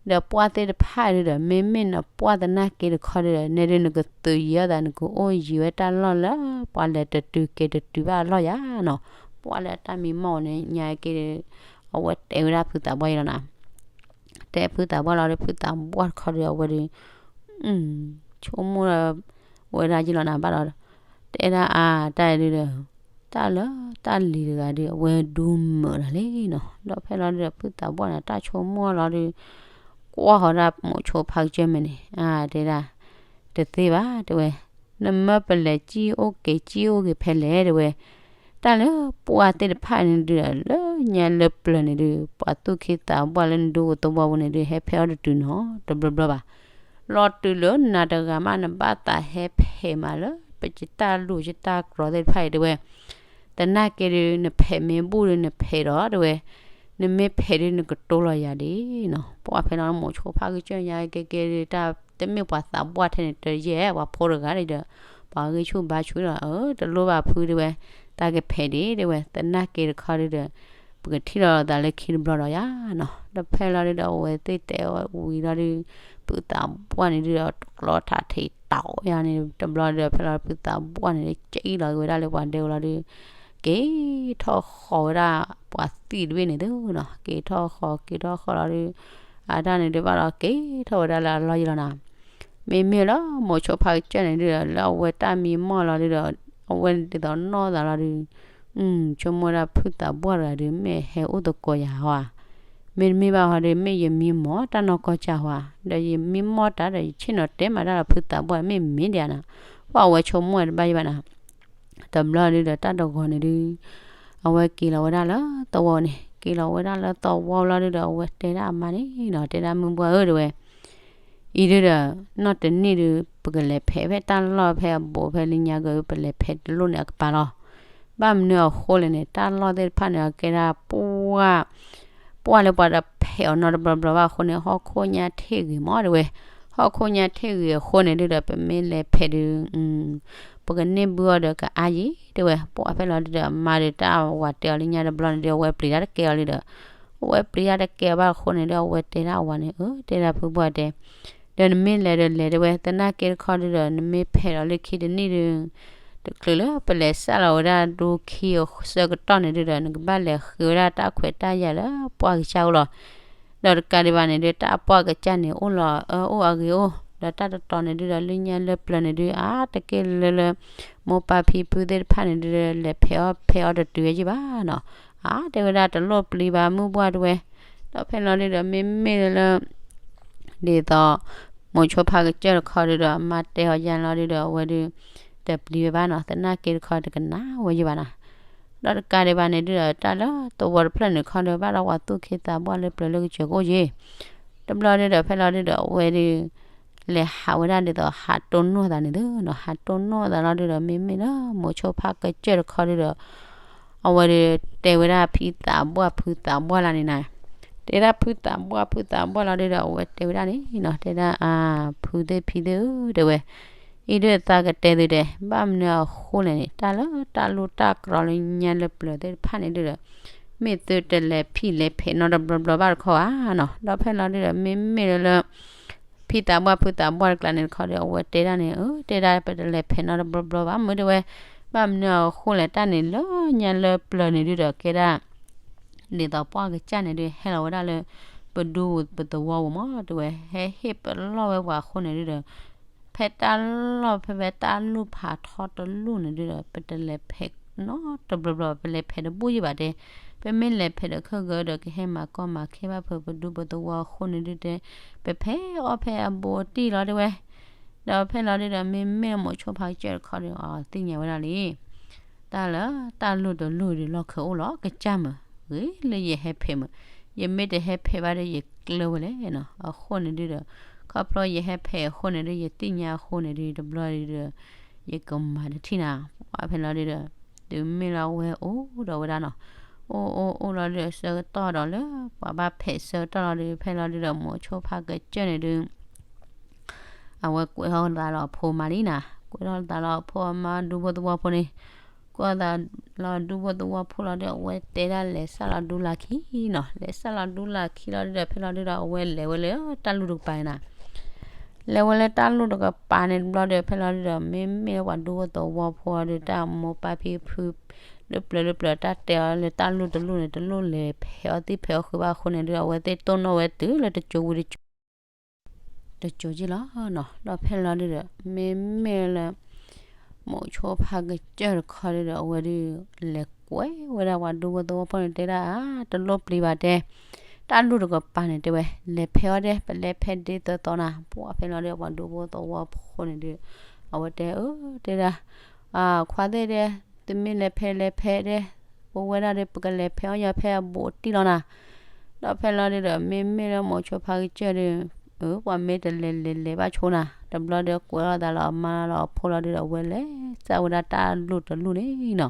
ဒီးပှၢ်သ့ၣ်တဖၣ်ဒုဒီး မ့မ့ၢ်နပှၢ်သနာ်က့တခီဒုဒီး နဲဒု နကသုးယံၤအီၣ်သး နကအိၣ်ယံၤဝဲတၢ်လီၢ်လၢ ပှၤလဲၤတတုၤက့ၤတတုၤဘၣ်အလီၢ်ယၤနီၤ. ပှၢ်လၢအတၢ်မံမီၢ်န့ၣ် ညါက့ၤ အဝဲတဲဝဲဒၣ်ဖုသးပှၢ်ယံၤလီၤနီၤ. တဲဖုသးပှၢ်လီၤဒီး ဖုသးပှၢ်တခီဒီး အဝဲဒီး ဆိကမိၣ်ဝဲဒၣ်ယံၤလီၤနီၤ ဘၣ်ဒီး တဲဒၣ်အါ တၢ်ဒုဒီး တၢ်လၢတၢ်လံၤတဂၤဒီး အဝဲဒူမုာ်လီၤလံနီၤ. ဒီးဖဲလီၤဒုဒီး ဖုသးပှၢ်န့ၣ် တၢ်ဆိကမိၣ်လီၤဒီး ကွၢ်ဃီၤဒၣ်မိၤဆိဖါကစၢၢ်မဲာ်န့ၣ် အါ တဲဒၣ် တသ့ဘၣ် တဲဝဲ, နမ့ၢ်ပလဲၤစံၣ်အိၣ်က့ၤစံၣ်အိၣ်က့ၤဖဲလဲၣ် တဲဝဲ, တၢ်လၢပှၢ်သ့ၣ်တဖၣ်န့ၣ်ဒုဒီး လၢညါလၢပျၢၤန့ၣ်ဒု ပှၤသူၣ်က့သးပှၢ်လၢနဒူဖိသဝီပူၤန့ၣ်ဒု ဟဲဖဲးအီၣ်တတုၤနီတဘျီဘျီဘၣ်. လီၤတုၤလၢနၤတဂၤမး နဘၣ်သးဟဲဖဲးမးလၢ ပတၢ်လူၢ်တၢ်ကြီသ့ၣ်တဖၣ်အံၤ တဲဝဲ, သနာ်က့ဒု နဖဲးမ့ၢ်ဘူၣ်ဒု နဖဲးဒီး တဲဝဲ, နမ့ၢ်ဖဲးဒု နကတိၤလီၤယၤဒ်နီၤ. ပှၢ်ဖဲလီၤမိၤဆိဖါကစၢၢ် ညါက့ၤက့ၤဒု တၢ်တမ့ၢ်ပှၤသးပှၢ်ထဲန့ၣ် တယဲၢ် ပှၤဖိတဂၤဒီး ပှၤဂံၢ်ဆူၣ်ဘါဆူၣ်ဒီး အၢ တလိၣ်ဘၣ်ဖုတဲဝဲ, တၢ်ကဖဲးဒံးတဲဝဲ, သနာ်က့တခီဒုဒီး ပကထံၣ်လိာ်သးလၢခံတဘျီဒီးယၤနီၤ. ဒီးဖဲလီၤဒုဒီး အဝဲသ့ၣ်တဲဝံၤလီၤဒု ဖုသးပှၢ်န့ၣ်ဒုဒီး တကျီထးထံးတီၤယၤန့ၣ် တဘျီဒီး ဖဲလီၤ ဖုသးပှၢ်န့ၣ်ဒု ကၠံၣ်လီၤက့ၤဝဲဒၣ်လၢပှၤဒဲဝဲလီၤဒု က့ၤထီၣ်ဃီၤဝဲဒၣ်ပှၤသံၣ်တဘ့ၣ်န့ၣ်သုနီၤ. က့ၤထီၣ်ဃီၤ က့ၤထီၣ်ဃီၤလီၤဒု အတၢ်န့ၣ်ဒုဘၣ်ဒီး က့ၤထီၣ်ဝဲဒၣ်လၢအလီၢ်ယံၤလီၤနီၤ. မ့မ့ၢ်လၢမိၤဆိဖါကစၢၢ်န့ၣ်ဒုဒီး လၢအဝဲတၢ်မံမီၢ်လီၤဒုဒီး အဝဲဒ်သိးနီၢ်သးလီၤဒု ဆိကမိၣ်ဝဲဒၣ်ဖုသးပှၢ်တဂၤဒု မ့ၢ်ဟဲအိၣ်သကိးယၤဧါ, မ့တမ့ၢ်ဘၣ်ဟီဒု မ့ၢ်ယမံမီၢ်တၢ်နီၢ်ကီၢ်စၢ်ဧါ, ဒီးယမံမီၢ်တၢ်ဒီး ယဆ့ၣ်နီၤတဲမးတၢ်ဒီးဖုသးပှၢ် မ့ၢ်မ့ၢ်ဒံးဧါနီၤ. ပှၢ်အဝဲဆိကမိၣ်ဝဲတဘၣ်ယံၤဘၣ်နီၤ. တဘျီဒုဒီးတၢ်တဂီၤန့ၣ်ဒု အဝဲက့ၤလီၤဝဲဒၣ်လၢသဝီန့ၣ်, က့ၤလီၤဝဲဒၣ်လၢသဝီလီၤဒုဒီး အဝဲတဲဒၣ်အမါန့ၣ်နီၤ, တဲဒၣ်မုၢ်ပှၢ်ဧၢ တဲဝဲ အံၤဒုဒီး နီၢ်တနံၣ်ဒု ပကလဲၤဖဲးဖဲတၢ်လီၢ်ဖဲအဘူးဖဲလၢညါက့ၤ ပလဲၤဖဲးတလိၣ်န့ၣ်အကပၤလီၤ. ဘၣ်မနုၤအဃိလဲၣ်န့ၣ် တၢ်လီၢ်သ့ၣ်တဖၣ်န့ၣ် အကဲဒၣ်ပှၢ် ပှၢ်လၢပှၤတဖဲးအီၤနီတဘျီဘျီဘၣ်အဃိန့ၣ် ဟီၣ်ခိၣ်ညါထံၣ်ဂ့ၤမးတဲဝဲ, ဟီၣ်ခိၣ်ညါထံၣ်ဂ့ၤအဃိန့ၣ်ဒုဒီး ပမ့ၢ်လဲၤဖဲးဒု ပကန့ၢ်ဘုအီၤဒီးကအါယံၤ တဲဝဲ. ပှၤဖဲလီၤဒုဒီး အမါဒီးတၢ်ဝၤတဲအီၤလၢညါတဘျီန့ၣ်ဒီး အဝဲပျံၤတၢ်တကဲအီၤလံဒီး အဝဲပျံၤတၢ်တကဲအီၤဘၣ်အဃိန့ၣ်ဒီး အဝဲတဲဒၣ်အဝၤန့ၣ် အၢ တဲဒၣ်ဖုဘၣ်တဲ ဒီးနမ့ၢ်လဲၤဒီးလဲၤတဲဝဲ သနာ်က့တခီဒုဒီး နမ့ၢ်ဖဲးလီၤလၢခံတနံၣ်ဒု တချုးလၢပလဲၤစးလီၤဝဲဒၣ်ဒိခံအဆၢကတီၢ်န့ၣ်ဒုဒီး နကဘၣ်လဲၤဃ့ဝဲဒၣ်တၢ်ခွဲးတၢ်ယာ်လၢပှၢ်ကစၢ်အိၣ်လီၤ. ဒီးတကးဒံးဘၣ်န့ၣ်ဒု တၢ်အပှၢ်ကစၢ်န့ၣ် အိၣ်လီၤအၢအိၣ်အဂ့ၤအိၣ် ဒီးတၢ်တတီၤန့ၣ်ဒုဒီး လၢညါလၢပျၢၤန့ၣ်ဒု အါတက့ၢ်လၢလၢ မိၢ်ပၢ်ဖံဖုသ့ၣ်တဖၣ်န့ၣ်ဒုဒီး လဲၤဖဲးအီၣ်ဖဲးအီတတုၤဝဲယံၤဘၣ်နီၤ. အါ တဲဝဲဒၣ်တလိၣ်ပျံၤဘၣ်မုၢ်ဘှၢ်တဲဝဲ. ဒီးဖဲလီၤဒုဒီး မ့မ့ၢ်လၢ ဒ်သိး မိၤဆိဖါကစၢၢ်တခီဒုဒီး အမါတဲအီၤယါလီၤဒုဒီး အဝဲဒု တပျံၤဝဲဘၣ်နီၤ, သနာ်က့တခီတကနၣ်ဝဲယံၤဘၣ်နီၤ. ဒီးတကးဒံးဘၣ်န့ၣ်ဒုဒီး တၢ်လၢသဝီတဖျၢၣ်န့ၣ်ခီဒီး ဘၣ်ဒီးပှၤသူၣ်က့သးပှၢ်လၢပျၢၤလၢကစၢၢ်ကအိၣ်ယံၤ. တဘျီဒုဒီး ဖဲလီၤဒုဒီး အဝဲဒု လဲၤဟးဝဲဒၣ်ဒ်သိး ဟးတိၢ်နီၣ်သးန့ၣ်သုနီၤ, ဟးတိၢ်နီၣ်သးလီၤဒုဒီး မ့မ့ၢ်လၢမိၤဆိဖါကစၢၢ်တခီဒုဒီး အဝဲဒု တဲဝဲဒၣ်ဖံသးပှၢ်ဖုသးပှၢ်လၢန့ၣ်နီၤ. တဲဒၣ်ဖုသးပှၢ်ဖုသးပှၢ်လီၤဒုဒီး အဝဲတဲဝဲဒၣ်န့ၣ်နီၤ, တဲဒၣ် ဖုသ့ၣ်ဖံသ့ၣ်ဧၢ တဲဝဲ, အံၤဒုသးကတဲသုတဲ, ဘၣ်မနုၤအဃိလဲၣ်န့ၣ် တၢ်လၢတၢ်လိၣ်တၢ်ကြီလၢညါလၢပျၢၤသ့ၣ်တဖၣ်န့ၣ်ဒုဒီး မ့ၢ်သုတလဲၤဖံးလဲၤဖဲးနီတဘျီဘျီဘၣ်တခီဧါနီၤ. ဒီးဖဲလီၤဒုဒီး မ့မ့ၢ်လၢ ဖံသးပှၢ်ဖုသးပှၢ်တကျါန့ၣ်တခီဒီး အဝဲတဲဒၣ်န့ၣ် အၢ တဲဒၣ် ပတလဲၤဖဲးနီတဘျီဘျီဘၣ်မုၢ်တဲဝဲ, ဘၣ်မနုၤအဃိလဲၣ် တၢ်န့ၣ်လၢညါလၢပျၢၤန့ၣ်ဒုဒီး ကဲဒၣ် ဒ်သိးပှၢ်ကစၢ်န့ၣ်ဒု ဟဲလီၤဝဲဒၣ်လၢ ပဒူပသဝီပူၤမးတဲဝဲ, ဟဲဟ့ၣ်ပလီၢ်ဝဲပှၤအဃိန့ၣ်ဒုဒီး ဖဲတၢ်လီၢ်ဖဲဖဲတၢ်လူၢ်ဖးထီတလူၢ်န့ၣ်ဒုဒီး ပတလဲၤဖဲးနီတဘျီဘျီ ပလဲၤဖဲးတဘူၣ်ယံၤဘၣ်တဲ, ပမ့ၢ်လဲၤဖဲးဒီးခဲဂၢၢ်ဒီး ကဟဲမၤကီမၤခဲဘၣ်ဖဲပဒူပသဝီအဃိန့ၣ်ဒုတဲ, ပဖဲးအီၣ်ဖဲအဘူးအတံၢ်လီၤတဲဝဲ. ဒီးဖဲလီၤဒုဒီး မ့မ့ၢ်မိၤဆိဖါကစၢၢ်တခီဒီး အသ့ၣ်ညါဝဲဒၣ်လံ တၢ်လၢတၢ်လူၢ်တလူၢ်ဒီး လီၢ်ခၢးအိၣ်လီၤကစၢ်မုၢ်, ဂ့ၤလၢယဟဲဖဲးမုၢ်, ယမ့ၢ်တဟဲဖဲးဘၣ်ဒီး ယကျၢၤဝဲလဲၣ်နီၤ. အဃိန့ၣ်ဒုဒီး ခီဖျိယဟဲဖဲးအဃိန့ၣ်ဒု ယသ့ၣ်ညါအဃိန့ၣ်ဒု တဘျီဒုဒီး ယကမၤတထံၣ်နၤ. ပှၤဖဲလီၤဒုဒီး တုၤမ့ၢ်လၢအဝဲအိၣ်ဒီးဝဲဒၣ်နီၤ, အိၣ်အိၣ်အိၣ်လီၤဒုဒီး ဆၢကတီၢ်ဒီးလၢ ပှၤဘၣ်ဖဲးဆၢကတီၢ်လီၤဒု ဖဲလီၤဒုဒီး မိၤဆိဖါကစၢၢ်န့ၣ်ဒု အဝဲကွဲးထီၣ်သးလီၤအဖိမးလံနီၤ, ကွဲးထီၣ်သးလီၤအဖိအမါဒူဖိသဝီဖိန့ၣ်, ကွဲးသးလီၤဒူဖိသဝီဖိလီၤဒု အဝဲတဲဒၣ်လဲၤစးလီၤဒူလၢခံနီၤ, လဲၤစးလီၤဒူလၢခံလီၤဒုဒီး ဖဲလီၤဒုဒီး အဝဲလဲၤဝဲလၢတၢ်လူၢ်တကပၤန့ၣ်နီၤ, လဲၤဝဲလၢတၢ်လူၢ်တကပၤန့ၣ်တဘျီဒီး ဖဲလီၤဒုဒီး မ့မ့ၢ်လၢပှၤဒူဖိသဝီဖိအီၤဒု တၢ်မိၢ်ပၢ်ဖံဖု လၢပျၢၤလၢပျၢၤ တၢ်တဲအီၤလၢတၢ်လူၢ်တလူၢ်န့ၣ် တလိၣ်လဲၤဖဲးအီၣ်သံၣ်ဖဲးအီၣ်ဃုာ်ဘၣ်အဃိန့ၣ်ဒု အဝဲသ့ၣ်တိၢ်နီၣ်ဝဲတုၤလၢတစိၤဝံၤတစိၤ တစိၤက့လီၤနီၤ. ဒီးဖဲလီၤဒုဒီး မ့မ့ၢ်လၢ မိၤဆိဖါကစၢၢ်တခီဒုဒီး အဝဲဒု လဲၤကွဲးဝဲဒၣ်ပှၤဒူဖိသဝီဖိန့ၣ် တဲဒၣ်အါ တလိၣ်ပျံၤဘၣ်တဲ, တၢ်လူၢ်တကပၤန့ၣ်တဲဝဲ လဲၤဖဲးအီၣ်ဒဲ ပလဲၤဖဲးဒ်သိးသိးနၤ. ပှၤဖဲလီၤဒု ပှၤဒူဖိသဝီဖိန့ၣ်ဒု အဝဲတဲအၢ တဲဒၣ် ခွါသ့ၣ်ဒဲ သုမ့ၢ်လဲၤဖဲးလဲၤဖဲးဒဲ ပဝဲဒၣ်ဒီး ပကလဲၤဖဲးအီၣ်ညီဖဲအဘူးအတံၢ်လီၤနၤ. ဒီးဖဲလီၤဒုဒီး မ့မ့ၢ်လၢမိၤဆိဖါကစၢၢ်ဒီး အၢ ပှၤမ့ၢ်တလဲၤလဲၤလဲၤဘၣ်ဆိနၤ. တဘျီဒီး ကွဲးထီၣ်သးလီၤအမါလီၤအဖိလီၤဒုဒီး အဝဲလဲၤစးဝဲဒၣ်တၢ်လူၢ်တလူၢ်န့ၣ်နီၤ.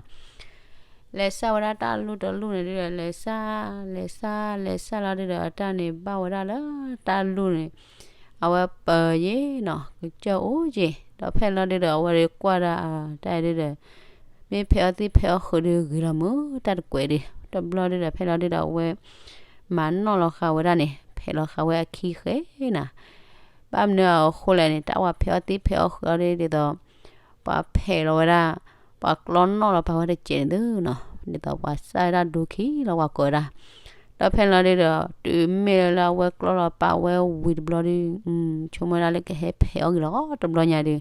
လဲၤစးဝဲဒၣ်တၢ်လူၢ်တလူၢ်န့ၣ်ဒုဒီး လဲၤစး လဲၤစး လဲၤစးလီၤဒုဒီး အတၢ်န့ၣ်ဘၣ်ဝဲဒၣ်လၢတၢ်လူၢ်န့ၣ် အဝဲပၢၤယ့ၤနီၤ ကစၢၢ်အိၣ်ယ့ၤ. ဒီးဖဲလီၤဒုဒီး အဝဲဒုကွၢ်ဒၣ် တၢ်ဒုဒီး မ့ၢ်ဖဲးအီၣ်သံၣ်ဖဲးအီၣ်ဃုာ်ဒုဂ့ၤလီၤမုၢ် တၢ်တကွဲးဒု. တဘျီဒုဒီး ဖဲလီၤဒုဒီး အဝဲ မၤနီၣ်လီၤဃာ်ဝဲဒၣ်န့ၣ် ဖဲးလီၤဃာ်ဝဲအခံဃဲနၤ. ဘၣ်မနုၤအဃိလဲၣ်န့ၣ် တၢ်ဝဲဖဲးအီၣ်သံၣ်ဖဲးအီၣ်ဃုာ်အီၤဒ်သိး ပှၤဖဲးလီၤဝဲဒၣ် ပှၤကျီနီၣ်လီၤပာ်ဝဲတစဲးန့ၣ်သုနီၤ ဒ်သိးပှၤစၢ်ဝဲဒၣ်ဒိခံလီၤပှၤကိးဝဲဒၣ်. ဒီးဖဲလီၤဒုဒီး တုၤမ့ၢ်လၢအဝဲကျီလီၤပာ်ဝဲဝံၤတဘျီဒု ဆိကမိၣ်ဝဲဒၣ်လၢကဟဲဖဲးအီၣ်ဂ့ၤလီၤတဘျီညါဒု တဘျီန့ၣ်ဒီး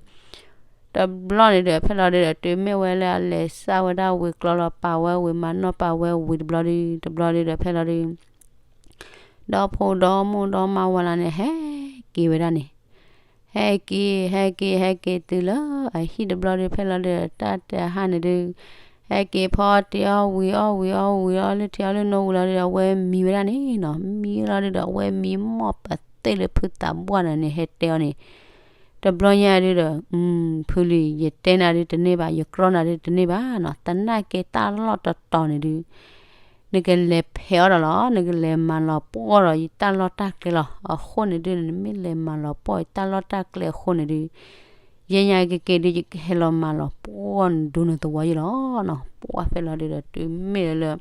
ဖဲလီၤဒုဒီး တုၤမ့ၢ်ဝဲလၢအလဲၤစၢ်ဝဲဒၣ်ဝံၤကျီလီၤပာ်ဝဲဝံၤ မၤနီၣ်ပာ်ဝဲဝံၤတဘျီဒု တဘျီဒုဒီး ဖဲလီၤဒု ဒီဖိဒီမိၢ်ဒီမါဝၤလၢန့ၣ် ဟဲက့ၤဝဲဒၣ်န့ၣ် ဟဲက့ၤ ဟဲက့ၤ ဟဲက့ၤတုၤလၢအဟံၣ်တဘျီဒု ဖဲလီၤဒုဒီး တၢ်တဟါန့ၣ်ဒု ဟဲက့ၤဖီအီၣ်တ့ၤအီၣ်ဝံၤအီၣ်ဝံၤအီၣ်ဝံၤအီၣ်လၢထံအီၣ်လၢနိဝံၤလီၤဒုဒီး အဝဲမံဝဲဒၣ်န့ၣ်နီၤ. မံလီၤဒုဒီး အဝဲမံမီၢ်ပသ့ၣ်လၢဖုသးပှၢ်န့ၣ်န့ၣ် ဟဲတဲအီၤန့ၣ် တဘျီညါဒုဒီး ဖုလံၤ ယတဲနၤဒုတန့ၢ်ဘၣ် ယကြီနၤဒုတန့ၢ်ဘၣ်နီၤ. သနာ်က့တၢ်လီၢ်တတီၤန့ၣ်ဒု နကလဲၤဖဲးအီၣ်ဒီးလီၤ နကလဲၤမၤလီၤပှီၢ်ဒီးယတၢ်လီၢ်တၢ်ကျဲလီၤ. အဃိန့ၣ်ဒု နမ့ၢ်လဲၤမၤလီၤပှီၢ်ယတၢ်လီၢ်တၢ်ကျဲအဃိန့ၣ်ဒု ယဲညါက့ၤက့ၤဒုး ယကဟဲလီၤမၤလီၤပှီၢ်နဒိနသဝီယဲလီၤနီၤ. ပှၢ်ဖဲလီၤဒုးဒီး တုၤမ့ၢ်လၢ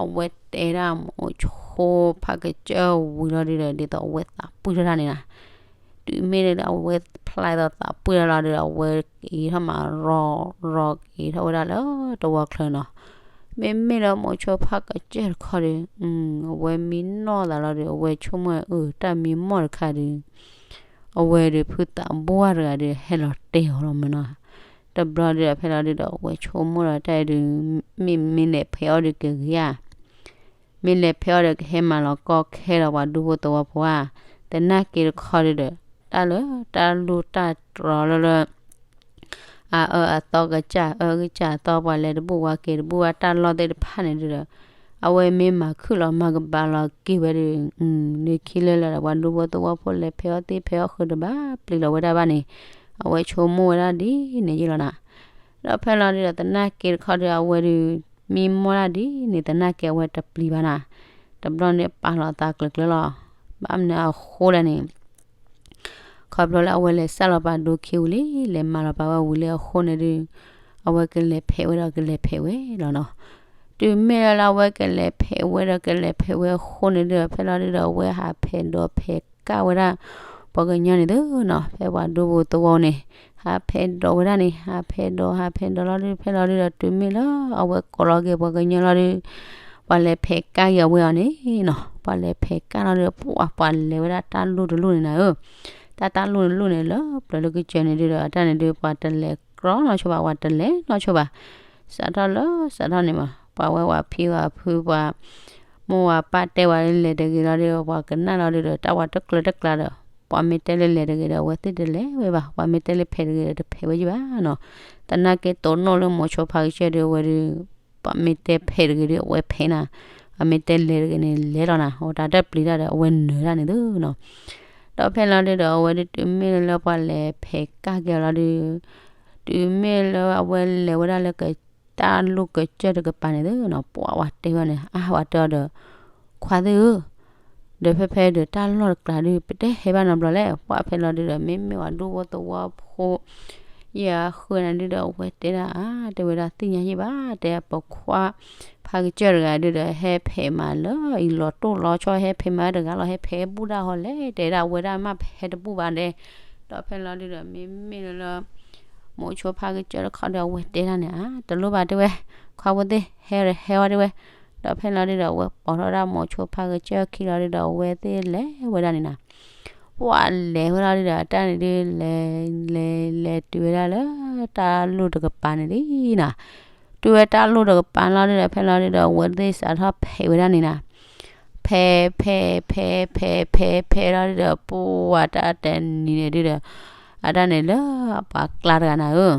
အဝဲတဲဒၣ်မိၤဆိဖးကစၢၢ်ဝံၤလီၤဒုးဒီး ဒ်သိးအဝဲသးပှၢ်ထီၣ်တၢ်န့ၣ်နီၤ, တုၤမ့ၢ်လၢအဝဲဖျါသးပှၢ်ထီၣ်လီၤဒီး အဝဲက့ၤထီၣ်မးရီၤရီၤ က့ၤထီၣ်ဝဲဒၣ်လၢတဝီချၢနီၤ. မ့မ့ၢ်လၢမိၤဆိဖးကစၢၢ်တခီဒီး အဝဲမံနီၢ်သးလီၤဒီး အဝဲဆိကမိၣ်အၢ တၢ်မံမီၢ်တခါဒီး အဝဲဒီးဖုသးဘိၣ်တဂၤဒီး ဟဲလီၤတဲာ်အီၤလီၤမ့ၢ်နီၤ. တဘျီဒီးဖဲလီၤဒုးဒီး အဝဲဆိကမိၣ်ဒီးတၢ်အံၤဒုး မ့ၢ်မ့ၢ်လဲၤဖဲးအီၣ်ဒီးကဂ့ၤဧါ, မ့ၢ်လဲၤဖဲးအီၣ်ဒီး ကဟဲမၤလီၤကီခဲဒီးပှၤဒူဖိသဝီဖိဧါ. သနာ်က့တခီဒုးဒီး တၢ်လၢတၢ်လူၢ်တၢ်တြီၤလၢလၢ အအၢအသီကစၢ် အၢကစၢ်အသီ ပှၤလဲၤတဘူၣ်ဝါက့ၤတဘူၣ်ဝါ တၢ်လီၢ်သ့ၣ်တဖၣ်န့ၣ်ဒုးဒီး အဝဲမ့ၢ်မၤခုၣ်လီၤမၤကဘၣ်လီၤက့ၤဝဲဒီး လၢခံလၢလၢဒီး ပှၤဒူဖိသဝီဖိလဲၤဖဲးအီၣ်သ့ၣ်ဖဲးအီၣ်ဃုာ်တဘၣ်ပျံၤလီၤဝဲဒၣ်ဘၣ်န့ၣ် အဝဲဆိကမိၣ်ဝဲဒၣ်ဒ်န့ၣ်ယဲလီၤနီၤ. ဒီးဖဲလီၤဒုးဒီး သနာ်က့တခီဒီး အဝဲဒုး မံမီၢ်ဒၣ်ဒ်န့ၣ် သနာ်က့အဝဲတပျံၤဘၣ်နီၤ. တဘျီန့ၣ် ပာ်လီၤသးကျၢၤကျၢၤလီၤ. ဘၣ်မနုၤအဃိလဲၣ်န့ၣ် ခီဖျိလၢအဝဲလဲၤစၢ်လီၤပာ်ဒိခံဝံၤလံ လဲၤမၤလီၤပာ်ဝဲဝံၤလံအဃိန့ၣ်ဒုး အဝဲကလဲၤဖဲးဝဲဒီးကလဲၤဖဲးဝဲလီၤနီၤ. တုၤမ့ၢ်လၢအဝဲကလဲၤဖဲးဝဲဒီးကလဲၤဖဲးဝဲအဃိန့ၣ်ဒုး ဖဲလီၤဒုးဒီး အဝဲဟးဖဲးဒိးဖဲးကၢ်ဝဲဒၣ် ပှၤကညီန့ၣ်သုနီၤ. ဖဲပှၤဒူဖိသဝီန့ၣ် ဟးဖဲးဒိးဝဲဒၣ်န့ၣ် ဟးဖဲးဒိး ဟးဖဲးဒိးလီၤဒုး ဖဲလီၤဒုးဒီး တုၤမ့ၢ်လၢအဝဲကိးလီၤက့ၤပှၤကညီလီၤဒုး ပှၤလဲၤဖဲးကၢ်က့ၤအဝဲအီၤန့ၣ်နီၤ. ပှၤလဲၤဖဲးကၢ်လီၤဒုး ပှၤ ပှၤလဲၤဝဲဒၣ်တၢ်လူၢ်တလူၢ်န့ၣ်နၤဧၢ. တၢ်တၢ်လူၢ်တလူၢ်န့ၣ် လၢပျၢၤလၢကစၢၢ်န့ၣ်ဒုးဒီး အတၢ်န့ၣ်ဒုး ပှၤတလဲၤကြီနီၢ်ဆိဘၣ် ပှၤတလဲၤနီၢ်ဆိဘၣ်. စးထီၣ်လၢစးထီၣ်န့ၣ်မး ပှၤဝဲပှၤဖံပှၤဖု ပှၤမိၢ်ပှၤပၢ်တဲဝဲလၢလဲၤတဂ့ၤလီၤဒီး ပှၤကနၣ်လီၤဒုးဒီး တၢ်ဝဲတကျၢၤတကျါဒီး ပှၤမ့ၢ်တဲလၢလဲၤတဂ့ၤဒီး အဝဲသ့ၣ်တလဲၤဝဲဘၣ်. ပှၤမ့ၢ်တဲလၢဖဲးတဂ့ၤဒီး တဖဲးဝဲယဘၣ်နီၤ. သနာ်က့တိၢ်နီၣ်လၢမိၤဆိဖးကစၢၢ်ဒုး အဝဲဒုး ပှၤမ့ၢ်တဲဖဲးတဂ့ၤဒီး အဝဲဖဲးနၤ, ပှၤမ့ၢ်တဲလဲၤတဂ့ၤန့ၣ် လဲၤလီၤနၤ. အိၣ်တၢ်တပျံၤတၢ်ဒီး အဝဲနၢၤတၢ်န့ၣ်သုနီၤ. ဒီးဖဲလီၤဒုးဒီး အဝဲဒုးတုၤမ့ၢ်လၢပှၤလဲၤဖဲးကၢ်က့ၤအီၤလီၤဒုး တုၤမ့ၢ်လၢအဝဲလဲၤဝဲဒၣ်လၢက တၢ်လူၢ်ကစၢၢ်တကပၤန့ၣ်သုနီၤ ပှၤဝဲတဲဝဲန့ၣ် အါ ဝဲတဲအီၤဒီး ခွါသ့ၣ်ဧၢ ဒီးဖဲဖဲဒီးတၢ်လီၢ်တကျါဒုး ပတဲဟဲဘၣ်နီတဘျီလဲၣ်. ပှၤဖဲလီၤဒုးဒီး မ့မ့ၢ်ဝဲဒူဖိသဝီဖိ ယဲၢ်ဃုာ်န့ၣ်ဒုးဒီး အဝဲတဲဒၣ်အါ တဲဝဲဒၣ်သ့ၣ်ညါယဲၢ်ဘၣ် တဲပခွါ ဖးကစၢၢ်တဂၤဒုးဒီး ဟဲဖဲးမးလၢအံၤလီၤတိၢ်လီၤဆီ ဟဲဖဲးမးတဂၤလီၤ ဟဲဖဲးဘူၣ်ဒၣ်ဟီလဲၣ် တဲဒၣ်ဝဲဒၣ်မ့ၢ်ဖဲးတဘူၣ်ဘၣ်ဒဲး. ဒီးဖဲလီၤဒုးဒီး မ့မ့ၢ်လၢ မိၤဆိဖးကစၢၢ်တခီဒီး အဝဲတဲဒၣ်န့ၣ် အါ တလိၣ်ဘၣ်တဲဝဲ ခွါဖိသ့ၣ် ဟဲဟဲဝဲတဲဝဲ. ဒီးဖဲလီၤဒုးဒီး အဝဲပိာ်ထီၣ်ဒၣ်မိၤဆိဖးကစၢၢ်ခံလီၤဒုးဒီး အဝဲသ့ၣ်လဲၤဝဲဒၣ်န့ၣ်နီၤ. ပှၤလဲၤဝဲလီၤဒုးဒီး အတၢ်န့ၣ်ဒုး လဲၤ လဲၤ လဲၤတုၤဝဲဒၣ်လၢ တၢ်လူၢ်တကပၤန့ၣ်လံနီၤ. တုၤဝဲတၢ်လူၢ်တကပၤလီၤဒုးဒီး ဖဲလီၤဒုးဒီး အဝဲသ့ၣ်စးထီၣ်ဖဲးဝဲဒၣ်န့ၣ်နီၤ. ဖဲး ဖဲး ဖဲး ဖဲး ဖဲး ဖဲးလီၤဒုးဒီး ပှၤတၢ်တနံၤန့ၣ်ဒုးဒီး အတၢ်န့ၣ်လၢပှၤကျါတဂၤနၤဧၢ ဒ်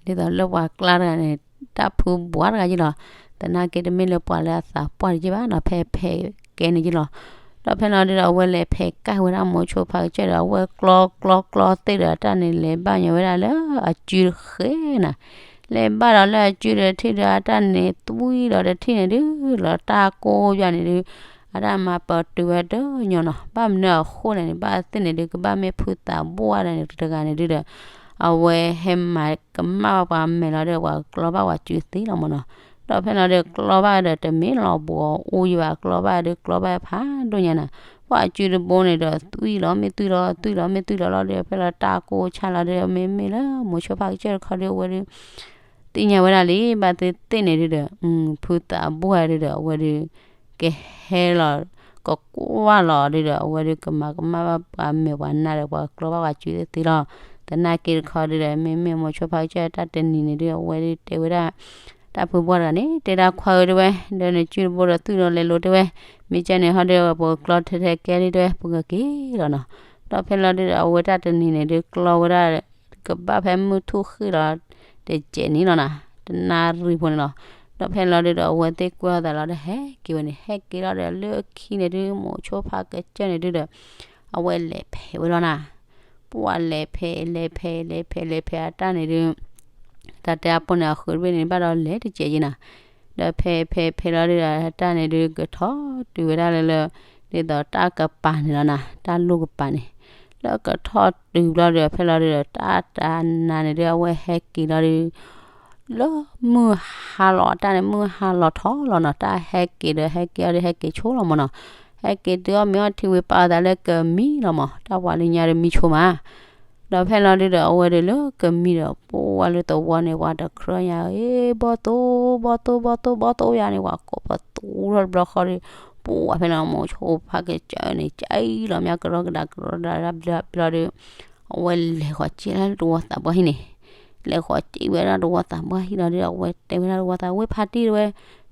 သိးလၢပှၤကျါတဂၤန့ၣ် တၢ်ဖုဘှါတဂၤယ့ၣ်လီၤ. သနာ်က့တမ့ၢ်လၢပှၤလၢအသးပှၢ်တယ့ၣ်ဘၣ်နီၤ ဖဲးဖဲးကဲန့ၣ်ယ့ၣ်လီၤ. ဒီးဖဲလီၤဒုးဒီး အဝဲလဲၤဖဲးကၢ်ဝဲဒၣ်မိၤဆိဖးကစၢၢ်ဒီး အဝဲကျီကျီကျီသ့ၣ်ဒီး အတၢ်န့ၣ်လဲၤဘၣ်ညီဝဲဒၣ်လၢအစုတဃ့နၤ. လဲၤဘၣ်ဒီးလၢအစုတထံၣ်ဒီး အတၢ်န့ၣ်သွံၣ်ဒီးတထံၣ်န့ၣ်ဒုး လီၤတၢ်ကိးယွၤန့ၣ်ဒုး အတၢ်မၤပတုာ်ဝဲတညီနီၤ. ဘၣ်မနုၤအဃိလဲၣ်န့ၣ် ဘၣ်သ့ၣ်န့ၣ်ဒုး ကဘၣ်မ့ၢ်ဖုသးဘိၣ်ဝဲဒၣ်န့ၣ် တဂၤန့ၣ်ဒုးဒီး အဝဲဟဲမၤကမၣ်ဘၣ်ပှၤမဲာ်လီၤဒီး ပှၤကျီဘၣ်ပှၤစုသ့လီၤမ့ၢ်နီၤ. ဒီးဖဲလီၤဒုးကျီဘၣ်ဒီး တမ့ၢ်လီၤဘှီအူယဘၣ် ကျီဘၣ်ဒုးကျီဘၣ်ဖးဒိၣ်ညါနၤ. ပှၤစုတဘိန့ၣ်ဒီး သွံၣ်လီၤမ့ၢ်သွံၣ်လီၤ သွံၣ်လီၤမ့ၢ်သွံၣ်လီၤလီၤဒီး ဖဲလီၤတၢ်ကိးဆါလီၤဒီး မ့မ့ၢ်လၢမိၤဆိဖးကစၢၢ်တခီဒီး အဝဲဒုး သ့ၣ်ညါဝဲဒၣ်လံ ဘၣ်သ့ၣ်သ့ၣ်န့ၣ်ဒုးဒီး ဖုသးဘိၣ်ဝဲဒုးဒီး အဝဲဒုး ကဟဲလီၤ ကကွၢ်လီၤဒုးဒီး အဝဲဒုးကမၤကမၣ်ဘၣ်ပှၤမဲာ်ပှၤနါဒီး ပှၤကျီဘၣ်ပှၤစုသ့လီၤ. သနာ်က့တခီဒုးဒီး မ့မ့ၢ်မိၤဆိဖးကစၢၢ်တၢ်တနံၤန့ၣ်ဒုး အဝဲဒုးတဲဝဲဒၣ် တၢ်ဖုဘိၣ်တဂၤန့ၣ် တဲဒၣ်ခွါဧၢတဲဝဲ ဒီးနစုတဘိဒီးသွံၣ်ဒီးလဲၤလိၤတဲဝဲ မ့ၢ်ကဲန့ၣ်ဟီဒီး ပကကျီထဲထဲကဲလံတဲဝဲ ပကက့ၤလီၤနီၤ. ဒီးဖဲလီၤဒုးဒီး အဝဲတၢ်တနံၤန့ၣ်ဒုး ကျီဝဲဒၣ် ကဘၣ်ဖဲမုၢ်ထူၣ်ဃ့ၢ်လီၤ တစဲးန့ၣ်လီၤနၤ တနၣ်ရံၣ်ဖိန့ၣ်လီၤ. ဒီးဖဲလီၤဒုးဒီး အဝဲသ့ၣ်ကွၢ်သးလီၤဒီး ဟဲက့ၤဝဲန့ၣ် ဟဲက့ၤလီၤဒီး လၢခံန့ၣ်ဒုး မိၤဆိဖးကစၢၢ်န့ၣ်ဒုးဒီး အဝဲလဲၤဖဲးဝဲလီၤနၤ. ပှၤလဲၤဖဲး လဲၤဖဲး လဲၤဖဲး လဲၤဖဲးအတၢ်န့ၣ်ဒုး တၢ်တဲအပူၤန့ၣ် အဃုတဘ့ၣ်န့ၣ် ဘၣ်ဒီးလဲၤတစဲးယံၤနၤ. ဒီးဖဲးဖဲးဖဲးလီၤဒုးဒီး အတၢ်န့ၣ်ဒုး ကထီၣ်တုၤဝဲဒၣ်လၢလၢ ဒ်သိးတၢ်ကပၤန့ၣ်လီၤနၤ တၢ်လူၢ်ကပၤန့ၣ်လီၤ. တၢ်ကထီၣ်တုၤဘျီဒီး ဖဲလီၤဒုဒီး တၢ်တနၤန့ၣ်ဒု အဝဲဟဲက့ၤလီၤဒု လၢမုၢ်ဟါလီၤ တၢ်န့ၣ် မုၢ်ဟါလီၤထီၣ်လီၤနီၤ တၢ်ဟဲက့ၤဒီး ဟဲက့ၤအီၤဒီး ဟဲက့ၤဆိလီၤမၢ်နီၤ, ဟဲက့ၤတုၤအီၣ်မ့ၤအီထံဝံၤ ပာ်အသးလၢကမံလီၤမၢ်, တၢ်ပှၤလၢညါဒီးမံဆိမး, ဒီးဖဲလီၤဒုဒီး အဝဲဒီးလၢကမံဒီး ပှၤလၢသဝီန့ၣ် ပှၤတကြၢးညါ အ့ ဘီၣ်သိၣ် ဘီၣ်သိၣ် ဘီၣ်သိၣ် ဘီၣ်သိၣ်ယါန့ၣ် ပှၤကိးပသူထီၣ်တဘျီဃီဒီး ပှၤဖဲလီၤမိၤဆိဖးကစၢၢ်န့ၣ် ကၠံလီၤမၠၣ်ကရီကဒါ ကရီကဒါဘျီဒီး အဝဲလဲၤဃီၤက့ၤလၢတဝီသးပှၢ်ဟံၣ်န့ၣ်, လဲၤဃီၤက့ၤဝဲဒၣ်တဝီသးပှၢ်ဟံၣ်လီၤဒီး အဝဲတဲဝဲဒၣ်တဝီသး ဝ့ၢ်ဖါတံၢ်တဲဝဲ,